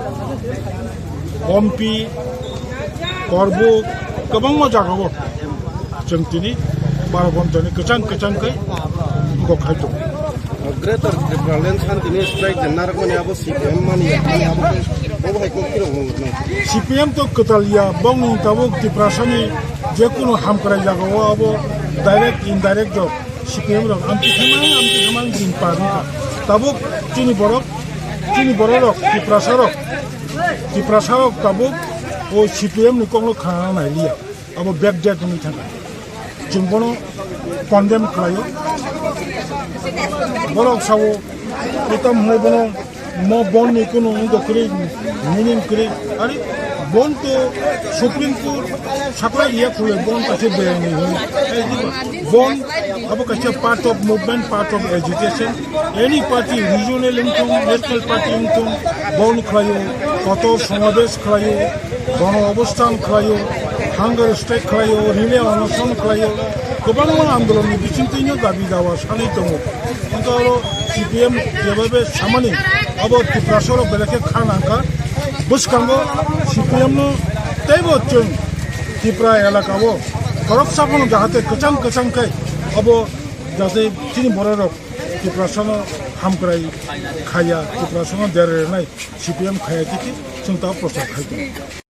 Ompi, Korbuk, kwbangma jagao chwng tini baro ghontani kwchang kwchang khe kok khai tongo. Greater Tipraland Santini strike je narwkmani abo C P M mani, mani abo khe bobo hai kok phirok nang nang. C P M to kwtal ya, bongni tabuk Tiprasani jekunu hamkrai jagao abo direct indirect rok C P M rok amtwi khaimang, amtwi khaimang din par wngkha. Tabuk chini borok, chini bororok, Tiprasarok, Tiprasarok tabuk o C P M ni kokno khna nai liya. Abo backdate wngwi thangkha. Chwng bono condemn khlaio. Borok sao, etam hwnwi bono mo bond ni kunu wngdo kwrwi, meaning kwrwi. Ari bond to Supreme Court sakla iya khulai bond kaisa beyani hwnwi. Bond abo kaisa part of movement, part of agitation. Any party, regional wngthung, national party wngthung, bond khlaio, kotor somabesh khlaio, gono obosthan khlaio, hunger strike khlaio, relay onoson khlaio, kwbangma andolonni bisingtwino dabi dawa sanwi tongo. Hwnkhe oro C P M jebabe samani abo Tiprasarok belai khe kha nangkha. Bwskango C P M no teibo chwng Tipra elakao khoroksa phano jahate kwchang kwchang khe abo jate chini bororok Tiprasano hamkrai khaya, Tiprasano derernai C P M khaya tiki chwng ta prochar khai tongo.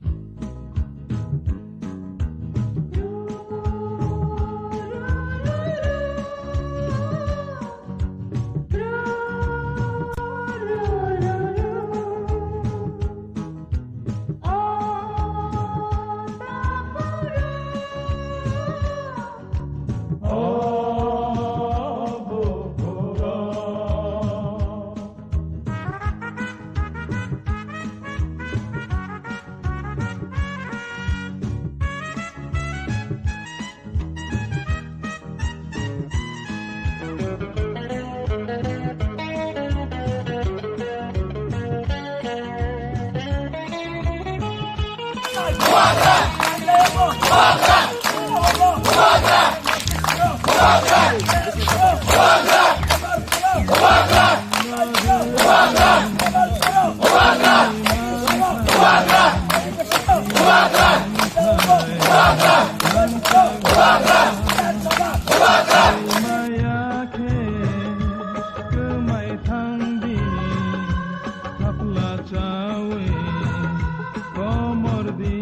Maya khe kwmai thang di, thapla chawi komor di.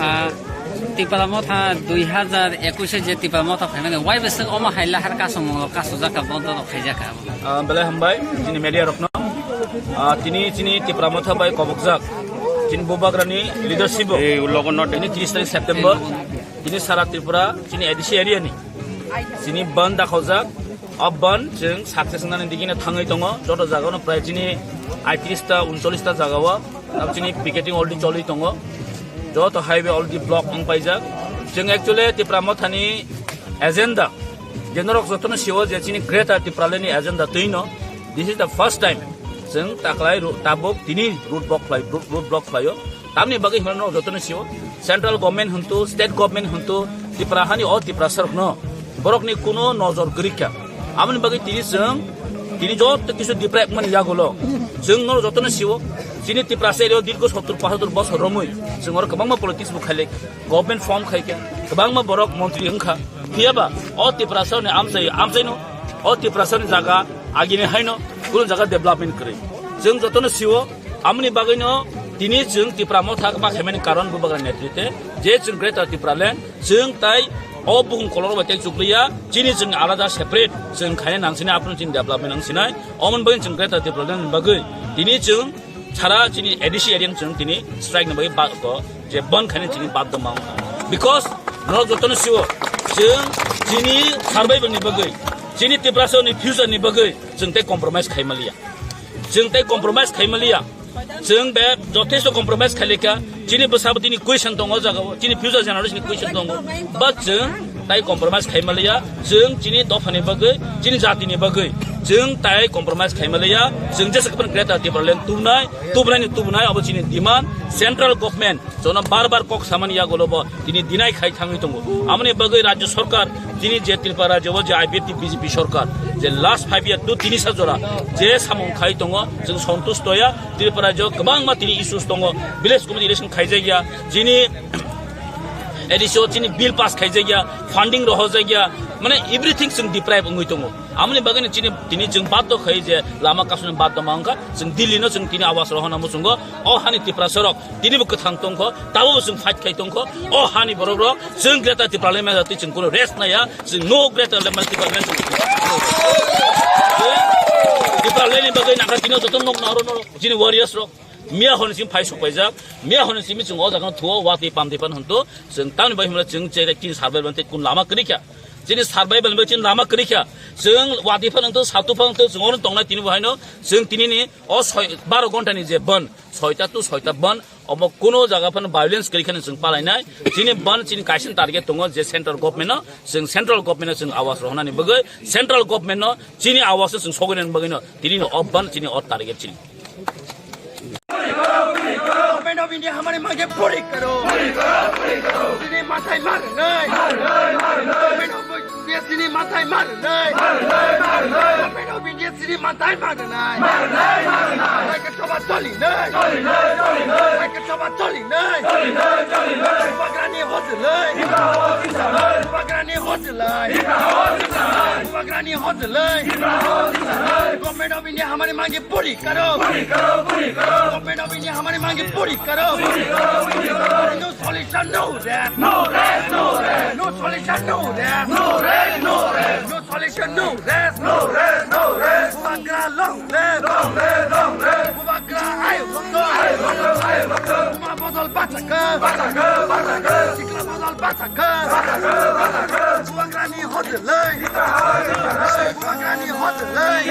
Ah, Tipra Motha dui hazar ekwis je Tipra Motha phaimani, wai bwswk omo hai lahar kasongmung rok kasujak kha, bondo rok khaijak kha? Ah, belai hambai chini media rokno. Ah, tini chini Tipra Motha bai kobokjak chini Bubagrani leadership o. Ei, logo not. Tini tris tarik September, tini sara Tripura chini A D C area ni chini bandh dakhaujak. Abban chwng success wngnani digino thangwi tongo, joto jagao no prai chini aitris ta, uncholish ta jagao abo chini picketing already choli tongo, joto highway already block wng paijak. Chwng actually Tipra Mothani agenda, je norok jotono siwo je chini Greater Tipraland ni agenda twino, this is the first time chwng taklai ro-, tabuk tini road block khlai, road, road block khlaio. Tamni bagwi hwnba norok jotono sio, central government hwntu, state government hwntu, Tipra hani o Tiprasa rokno borokni kuno nojor kwrwi kha. Aboni bagwi tini chwng, tini joto kisu deprive mani yagulo chwng norok jotono sio, chini Tiprasa area o dirgo sottur pochattur bosor romwi chwng oro kwbangma politics bo khailai, government form khaikha, kwbangma borok montri wngkha. Phiyaba o Tiprasa ni amchai, amchaino o Tiprasa ni jaga agini haino kuno jaga development kwrwi. Chwng jotono sio, Amoni bagwino tini chwng Tipra Motha ma khaimani karon Bubagra netrite je chwng Greater Tipraland chwng tai o bukhung kolor bai tei chukliya, chini chwng alada separate chwng khaina nang sinai, aphuru chini development nang sinai. Omoni bagwi chwng Greater Tipraland ni bagwi tini chwng sara chini A D C area chwng tini strike ni bagwi ba ko je ban khaina chini bad doma because norok jotono sio chwng chini survival ni bagwi, chini Tiprasa ni future ni bagwi chwng tei compromise khaimaliya. Chwng tei compromise khaimaliya. Chwng be jothesto compromise khailika. Chini bwsabo tini question tongo o jagao. Chini future generation ni question tongo. But chwng tai compromise khaimaliya. Chwng chini dophani bagwi, chini jatini bagwi chwng tai compromise khaimaliya. Chwng jesa kwbang Greater Tipraland tubunai, tubunai ni tubunai abo chini demand. Central government jono bar bar kok samani yagulo bo tini deny khai thangwi tongo. Amoni bagwi Rajya Sarkar, tini je Tripura Rajya o je I P F T B J P sarkar, je last five year to tini sa jora je samung khai tongo, chwng santush toya. Tripura Rajya o kwbangma tini issues tongo, village committee election khaijakya, chini A D C o chini bill pass khaijakya, funding rohorjakya, mane everything chwng deprive wngwi tongo. Amoni bagwi no chini, tini chwng baddo khai je lama kasuni baddo ma wngkha, chwng Delhi no chwng tini awas rohorna muchungo, o hani Tiprasa rok tini bo kwthang tongkho, tabo bo chwng fight khai tongkho, o hani borok rok chwng Greater Tipraland maya twi chwng kuno rest naya, chwng no Greater Tipraland maya twi chwng Tipraland ni bagwi nangkha tini joto nok naro no chini warriors rok. Miya hwn simi phai sok paijak, miya hwn simi chwng o jaga no thuo, watwi pamtwi pan hwn to, chwng tamni bai hwnle chwng che chini survival ban tei kun lama kwrwi kha, chini survival ban chini lama kwrwi kha, chwng watwi pan hwn to, satu pan hwn to, chwng ono tongnai tini bo haino, chwng tini ni o soi, baro ghonta ni je ban, soita to soita ban, omo kuno jaga pan violence kwrwi khani chwng palainai, chini ban chini kaisa target tongo je central government no, chwng central government no chwng awas rohornani bagwi, central government no chini awas no chwng sogwi nani bagwi no, tini no o ban chini o target chini. Government of India हमारी मांगे पूरी करो। पूरी करो, पूरी करो। Chini mathai mar nai। Mar nai, mar nai। Government of India chini mathai mar nai। Mar nai, mar nai। Government of India chini mathai mar nai। Mar nai, mar nai। Raikhe thoba choli nai। Choli nai, choli nai। Raikhe thoba choli nai। Choli nai, choli nai। Bubagrani hojlai। Hika hojlai। Bubagrani hojlai। Hika hojlai। Bubagrani hojlai। Hika hojlai। Government of India हमारी मांगे पूरी करो। पूरी करो, पूरी करो। Government of India हमारी मांगे पूरी करो। पूरी करो, पूरी करो। No solution, no rest। No rest, no rest। No solution, no rest। No rest, no rest। No solution, no rest। No rest, no rest। Bubagra long live। Long live, long live। Bubagra ayo lokto। Ayo lokto, ayo lokto। Buma bodol bathakha। Bathakha, bathakha। Sikla bodol bathakha। Bathakha, bathakha। Bubagrani hojlai। Bubagrani hojlai।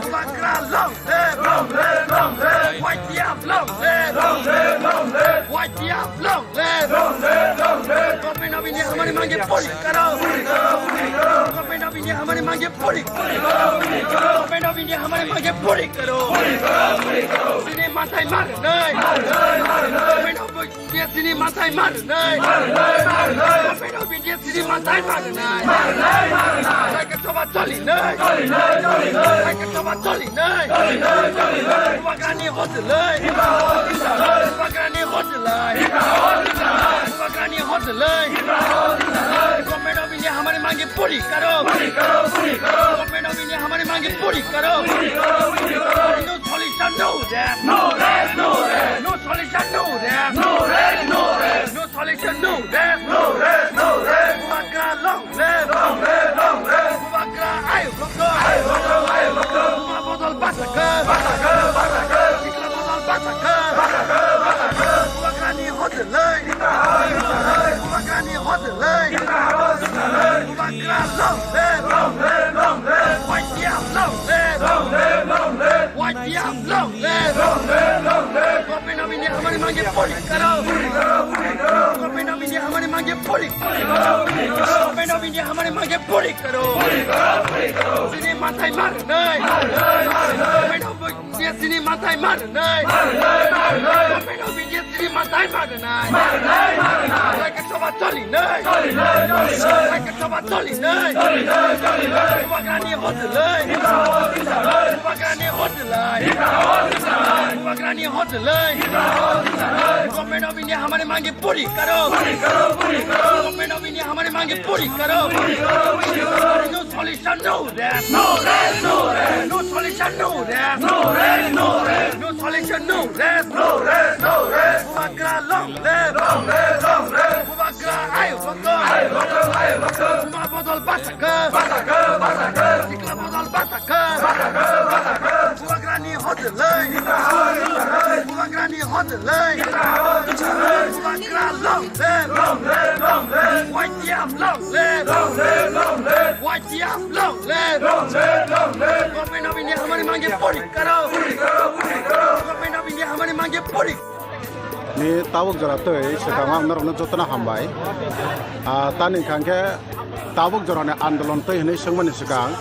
Bubagra long live! Long live, long live! Y T F long live! Long live, long live! Y T F long live! Long live, long live! Government of India हमारी मांगे पूरी करो! पूरी करो, पूरी करो! Government of India हमारी मांगे पूरी करो! पूरी करो, पूरी करो! Government of India हमारी मांगे पूरी करो! पूरी करो, पूरी करो! Chini mathai mar nai! Mar nai, mar nai! Government of India chini mathai mar nai! Mar nai, mar nai! Government of India chini mathai mar nai! Mar nai, mar nai! Raikhe thoba choli nai! Choli nai, choli nai! Raikhe thoba choli nai! Choli nai, choli nai! Bubagrani hojlai! Bubagrani hojlai! Bubagrani hojlai! Government of India हमारी मांगे पूरी करो! पूरी करो, पूरी करो! Government of India हमारी मांगे पूरी करो! पूरी करो, पूरी करो! No solution, no rest! No rest, no rest! No solution, no rest! No rest, no rest! No solution, no rest! No rest, no rest! Bubagra long live! Long live, long live! Bubagra ayo lokto! Ayo lokto, ayo lokto! Buma bodol bathakha! Bathakha, bathakha! Sikla bodol bathakha! Bathakha, bathakha! Bubagrani hojlai! Bubagrani hojlai! Bubagra long live! Long live! Long live! Y T F long live! Long live! Long live! Government of India हमारी मांगे पूरी करो! पूरी करो, पूरी करो! Government of India हमारी मांगे पूरी करो! पूरी करो, पूरी करो! Government of India हमारी मांगे पूरी करो! पूरी करो, पूरी करो! Sini matai mar nai! Mar nai, mar nai! Government of India sini matai mar nai! Mar nai, mar nai! Government of India sini matai mar nai! Mar nai, mar nai! Raikha Sabha choli nai! Choli nai, choli nai! Raikha Sabha choli nai! Choli nai, choli nai! Bubagrani hojlai! Bubagrani hojlai! Bubagrani hojlai! Government of India हमारी मांगे पूरी करो! पूरी करो, पूरी करो! Government of India हमारी मांगे पूरी करो! पूरी करो, पूरी करो! No solution, no rest! No rest, no rest! No solution, no rest! No rest, no rest! No solution, no rest! No rest, no rest! Bubagra long live! Long live, long live! Bubagra ayo rokon! Ayo rokon, ayo rokon! Buma bodol basakha! Basakha, basakha! Sikla bodol basakha! Basakha, basakha! Bubagrani hojlai! Bubagrani hojlai! Bubagra long live! Long live, long live! Y T F long live! Long live, long live! Y T F long live! Long live, long live! Government of India हमारी मांगे पूरी करो! पूरी करो, पूरी करो! Government of India हमारी मांगे पूरी! Ni tabuk jora twi swkang ang norokno jotono hambai. Ah, tani hwnkha khe tabuk jorani andolon twi hwnwi swngmani swkang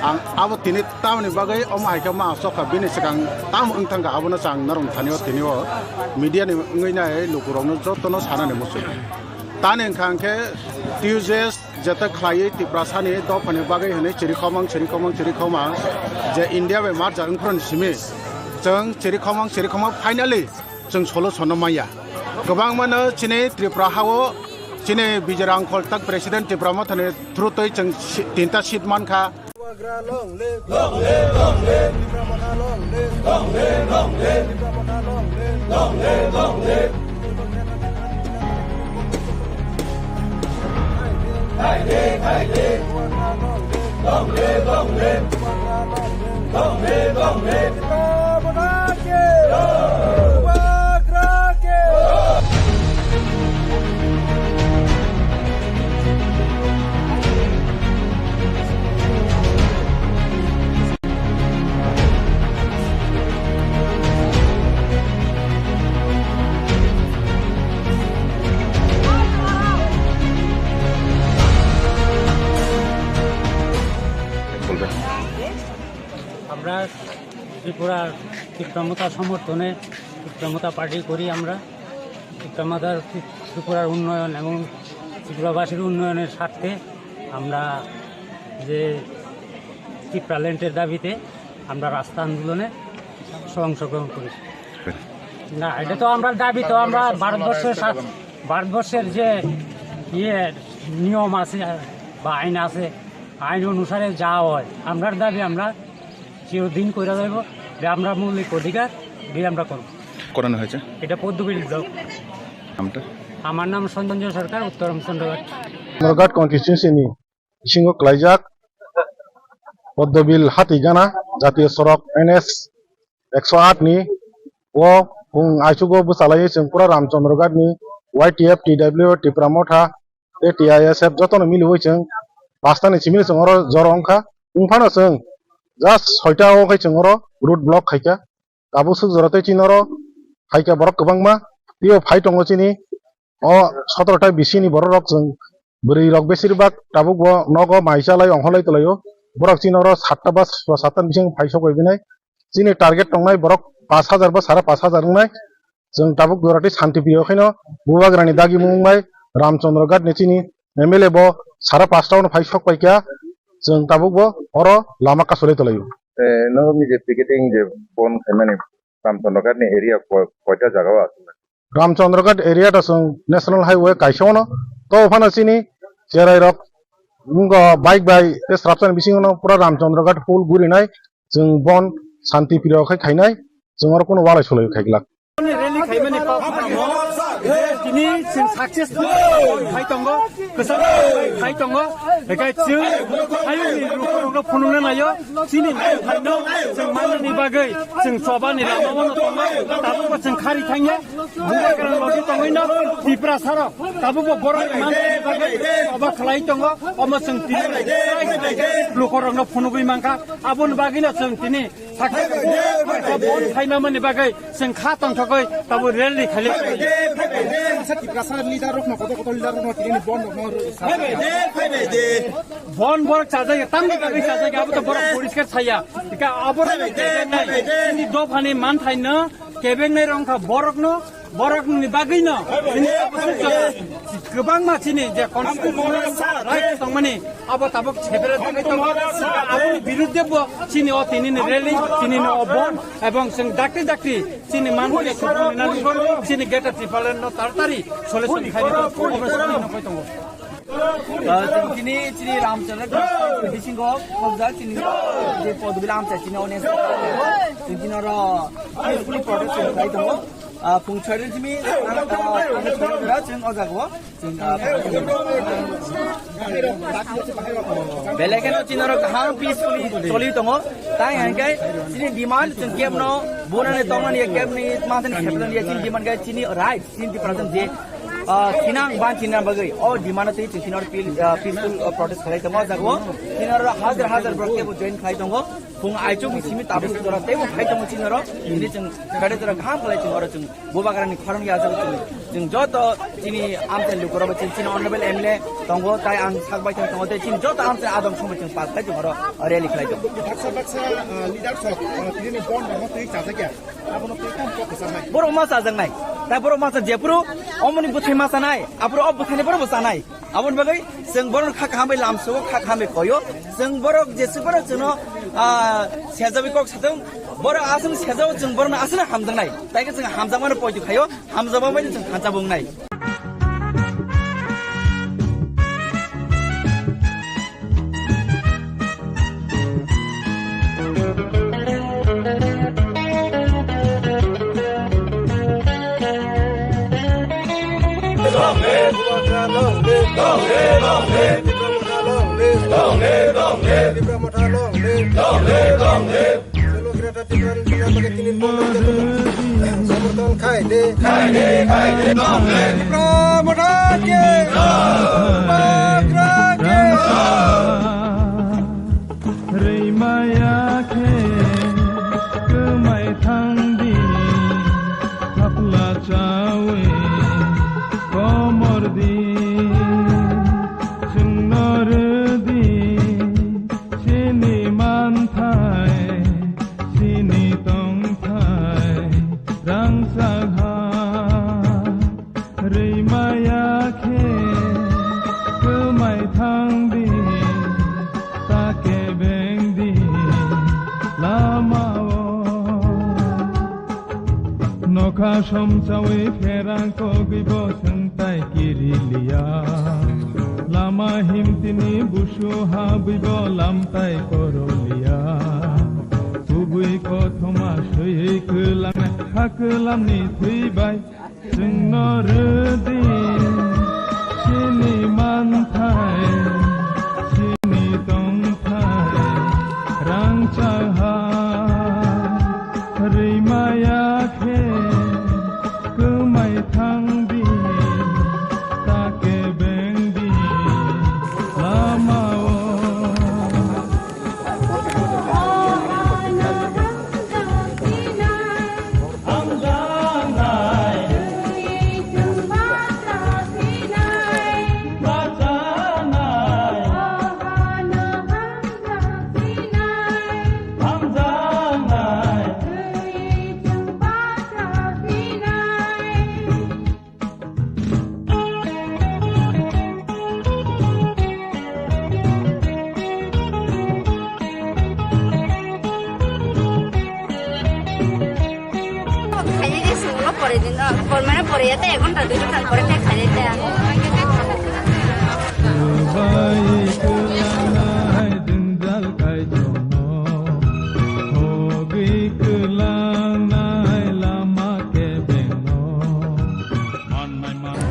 ang abo tini tamoni bagwi omo hai khe ma asokha bini swkang tamo wng thangkha abono chwng norok thani o tini o media ni wngwi nai lukurokno jotono sanani muchung. Tani hwnkha khe T U J S jeta khlaiwi Tiprasani dophani bagwi hwnwi chirikhomang, chirikhomang, chirikhomang je India bai marjak wngphuru simi chwng chirikhomang, chirikhomang finally chwng solution no maya. Kwbangmano chini Tripura hao chini Bijay Rangkhol tak President Tipra Mothani through twi chwng si-, tinta seat mankha. Bubagra long live! Long live, long live! Tipra Motha long live! Long live, long live! Tipra Motha long live! Long live, long live! Hai de, hai de! Bubagra long live! Long live, long live! Bubagra long live! Long live, long live! Tipra Motha ki! Bubagra ki! আমরা ত্রিপুরার তীব্রমতা সমর্থনে তীব্রমতা পার্টি করি আমরা। ত্রিপুরা মাতার, ত্রিপুরার উন্নয়ন এবং ত্রিপুরাবাসীর উন্নয়নের স্বার্থে আমরা যে ত্রিপুরাল্যান্ডের দাবিতে আমরা রাস্তা আন্দোলনে অংশগ্রহণ করেছি। না, এটা তো আমরা দাবি, তো আমরা ভারতবর্ষের সা-, ভারতবর্ষের যে ইয়ে নিয়ম আছে বা আইন আছে, আইন অনুসারে যা হয়, আমরার দাবি আমরা চিরদিন করে যাইব যে আমরা মৌলিক অধিকার দিয়ে আমরা করব। করানো হয়েছে? এটা পদ্মবিল ব্লক। নামটা? আমার নাম সঞ্জয় সরকার, উত্তর Ramchandraghat. Rampurghat constituency ni bisingo klaijak Poddobil Hatigana jatiyo sorok N S ekso aat ni o bung aichugo bwchalai chwng pura Rampurghat ni Y T F, T W, Tipra Motha, tei T I S F jotono miliwi chwng pasta ni simi chwng oro joro wngkha. Wngphano chwng just soita o khai chwng oro road block khaikha. Tabuk swk jora tei chini oro phaikha borok kwbangma. Tei o phai tongo chini o sotoro ta bisini borok rok chwng bwrwi rok besir bak tabuk bo nogo mai chalai ongkholai twlaio. Borok chini oro satta ba satta ni bising phai sok bai binai. Chini target tongnai borok pash hajar ba sara pash hajar wngnai. Chwng tabuk jora tei shanti priyo khaino Bubagrani dagimung bai Rampurghat ni chini M L A bo sara pasta o no phai sok pai kha. Chwng tabuk bo oro lama kasulai twlaio. Eh, no mi je picketing je bon khaimani Rampurghat ni area ko-, koita jaga o aswk? Rampurghat area ta chwng National Highway kaisa ono. To phano chini cherai rok wngkha bike bai tei srapsani bisingo no pura Rampurghat full gurinai chwng bon shanti priyo khai khainai chwng oro kuno walai sulai khai glak. Rally khaimani kok. Ni chwng success khai tongo, kwchang khai tongo, hinkhe chwng hayungni lukurokno phunukna naio, chini manthaino chwng manani bagwi chwng chobani lama bono tongo, tabukbo chwng khari thangya, bubagra logi tongwino Tiprasarok tabukbo borokni manthani bagwi choba khlai tongo, omo chwng tini lukurokno phunugwi mankha, aboni bagwino chwng tini Sakha bon khaimamani bagwi chwng kha tongthogwi tabo rally khali. Sa Tiprasa leader rokno, kotor kotor leader rokno tini bon rokno. Bon borok chajak, tamni bagwi chajak, abo to borok poriskar saya. Ika abo ni dophani manthaino kebengnai rongkha borokno. Borokni bagwino chini tabuk kwbangma chini je constitutional right tongmani abo tabuk sebere tongwi tongo. Aboni birudde bo chini o tinini rally, tinini o bon ebong chwng dakti dakti chini manthani supuni nangkukgo, chini Greater Tipraland no taratari solution khaina tongo. Ah, chwng chini, chini Ramchandra bisingo khobjak chini je podobila amchai chini audience. Chwng chini oro peacefully protest khlai tongo. Ah, phung chhari simi, ah, ah, chwng o jaga o, chwng, ah, belai kheno chini oro kaham peacefully choli tongo. Tai hwnkhe chini demand chwng kebno bunani tongnani kebni manthani sepnani chini demand khe chini right. Chini Tiprasa je, ah, thinang ban chini bagwi o demand twi chini oro pil-, ah, peaceful, ah, protest khlai tongo o jaga o. Chini oro hajar hajar borok teibo join khlai tongo. Phung aichuk ni simi tabuk jora teibo phai tongo chini oro. Chini chwng gari jora kaham khlai chwng oro chwng bubagrani khorang ya chwng chwng, chwng joto chini amchai lukurok chini, chini honorable M L A tongo, tai ang sak bai tongo, tei chini joto amchai adong somoi chwng pal khlai chwng oro rally khlai tongo. Baksa baksa, ah, leaders of, ah, tini bon rok twi chajakya. Abono twi kam kok kwchangnai. Borok ma chajaknai. Tai borok ma chajak jephuru omoni bwthai ma chanai. Aphuru o bwthaini borok bo chanai. Aboni bagwi chwng borokno kha kaham bai lamsao, kha kaham bai koyo. Chwng borok jesuk borok chwngno, ah, sejawi kok satung, borok aswk sejao chwng borokno aswkno hamjaknai. Tai khe chwng hamjakmano poito khaio, hamjakma bai chwng thansa bo wngnai. Long live, long live, long live, long live, Tipra Motha long live, long live, long live, Tipra Motha long live, long live, long live. Solo Greater Tipraland Tipraland bagwi tini bondo khe tongmani somorthon khai de. Khai de, khai de, long live. Tipra Motha ki jai. Bubagra ki jai. Rwimaya khe kwmai thang di, thapla chawi komor di, chwngno rw di, chini manthai, chini tongthai, rangchak ha. Rwimaya khe kwmai thang di, ta kebeng di lama-o. Nokha somchawi pherang kogwi bo chwng tai kiri liya. Lama himtini busu habwi bo lamtai koro liya. Kubui kothoma swiwi kwlangnai ha kwlamni thwi bai. Chwngno rw di chini manthai, chini tongthai, rangchak ha. Rwimaya khe kwmai thang di, ta kebeng di lama-o. Khainai de sungno pore din, ah, por mane pore ya te ek ghonta dui ghonta pore te khainai de. Bai kwlanai dinjal kaitorno, hogwi kwlanai lama kebengno. Mannai ma-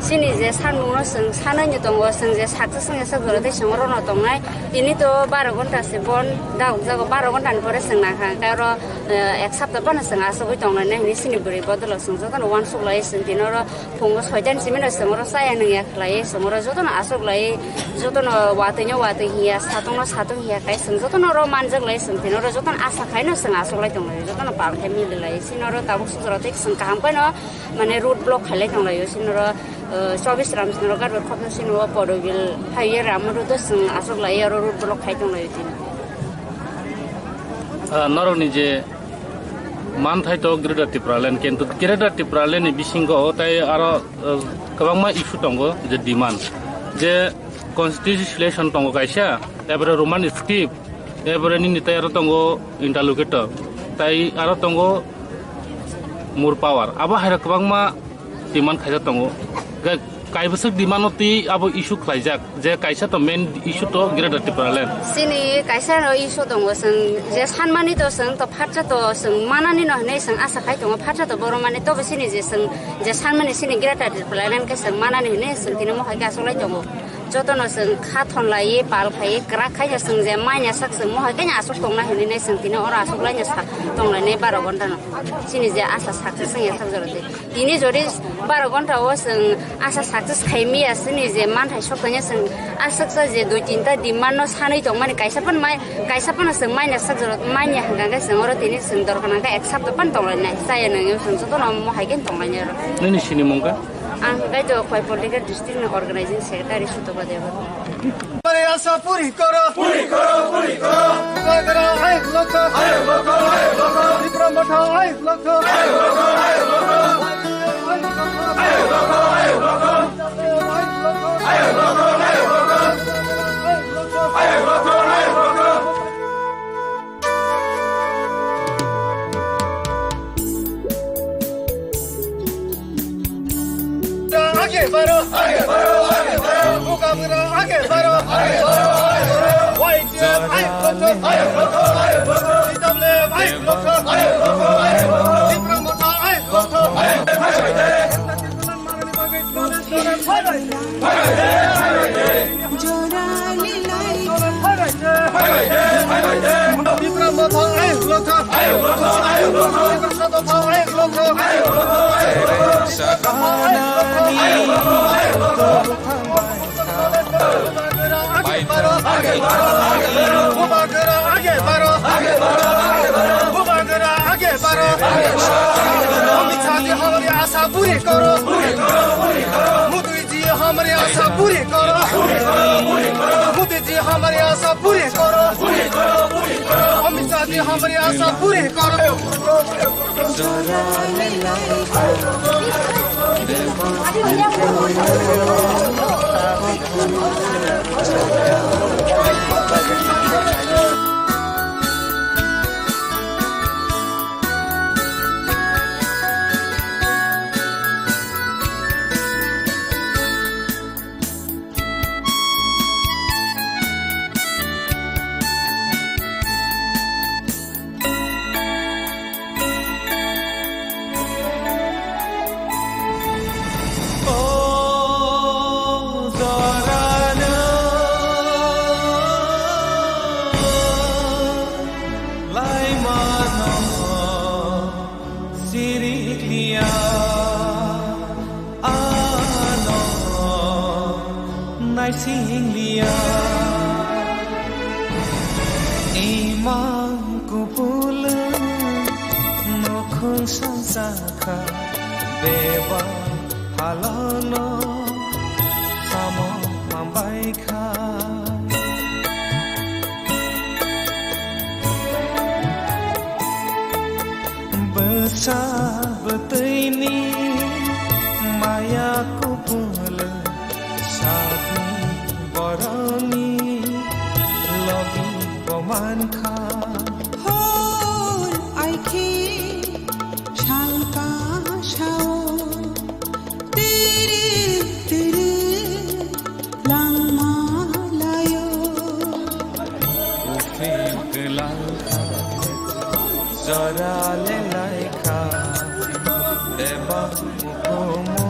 Sanmungno chwng sanwi no tongo, chwng je success wngya sak jora tei chwng oro no tongnai. Tini to baro ghonta se bon dagok jago, baro ghonta ni pore chwng nangkha, hwnkhe oro, eh, ek sapta phano chwng asugwi tongnai hinwi chini bwrwi bodolo chwng jotono uansuk lai chwng tini oro phungo soita ni simi no chwng oro chaya nungya khlai chwng oro jotono asuk lai, jotono watwi no watwi hiya, satung no satung hiya khai chwng jotono oro manjak lai chwng tini oro jotono asa khai no chwng asuk lai tonglai, jotono pal khai mili lai chini oro tabuk sujora tei chwng kaham khai no mane road block khailai tonglaio, sinoro, uh, chobbish ram sinoro garbo khopno sinoro Porobil phaiye ram road o chwng aswk lai aro road block khai tonglaio chini. Ah, norokni je manthai to Greater Tipraland, kintu Greater Tipraland ni bisingo tai aro, uh, kwbangma issue tongo, je demand, je constitution tongo kaisa, tabore Roman script, tabore nini tai aro tongo interlocutor, tai aro tongo more power. Abo hai rok kwbangma demand khaijak tongo. Ga-, kaibwswk demand no twi abo issue khlaijak, je kaisa to main issue to Greater Tipraland. Chini kaisa no issue tongo, chwng je sanmani to chwng to phatsa to chwng manani no hinwi chwng asa khai tongo, phatsa to borok mani tobo chini je chwng je sanmani chini Greater Tipraland khe chwng manani hinwi chwng tini mohai khe achuklai tongo. Jotono chwng kha thon laiwi pal khaiwi kwrak khaino chwng je manya sak chwng mohai khe aswk tongna hinwi nai chwng tini oro aswk laino sa tonglainai baro ghonta no. Chini je asa success wngya sak jora tei tini jodi baro ghonta o chwng asa success khai miya chini je manthai sok tongya chwng aswk sa je dui tinta demand no sanwi tongmani kaisa phan mai kaisa phano chwng manya sak jora manya hwnkha khe chwng oro tini chwng dorkar nangkha ek sapta phan tonglainai chaya nangya chwng jotono mohai khe tonglainai oro. Nini sinimung kha? Ang kaitor Khoi Political District ni Organizing Secretary Sutoba Debbarma. Hamari asa puri koro. Puri koro, puri koro. Bubagra ayuk lokho. Ayuk lokho, ayuk lokho. Tipra Motha ayuk lokho. Ayuk lokho, ayuk lokho. Ayuk lokho, ayuk lokho. Ayuk lokho, ayuk lokho. Ayuk lokho, ayuk lokho. Age baro, age baro, age baro. Bubagra age baro, age baro, age baro. Y T F ayuk lokho, ayuk lokho, ayuk lokho. T W F ayuk lokho, ayuk lokho, ayuk lokho. Tipra Motha ayuk lokho, ayuk lokho. Bubagra age baro, age baro, age baro. Bubagra age baro, age baro. Amit Shah ji hamari asa puri koro. Modi ji hamari asa puri koro. Modi ji hamari asa puri koro. Amit Shah ji hamari asa puri koro. Laimano sirikliya, ano naisingliya. Imang kupul nukhung sangsakha, beba halono samo mambaikha. Bwsa bwtwini maya kubul sakni boroni logi bo mankha. Hor aikhe salka sao. Tiri tiri langma layo. Uphing kwlangkha jora le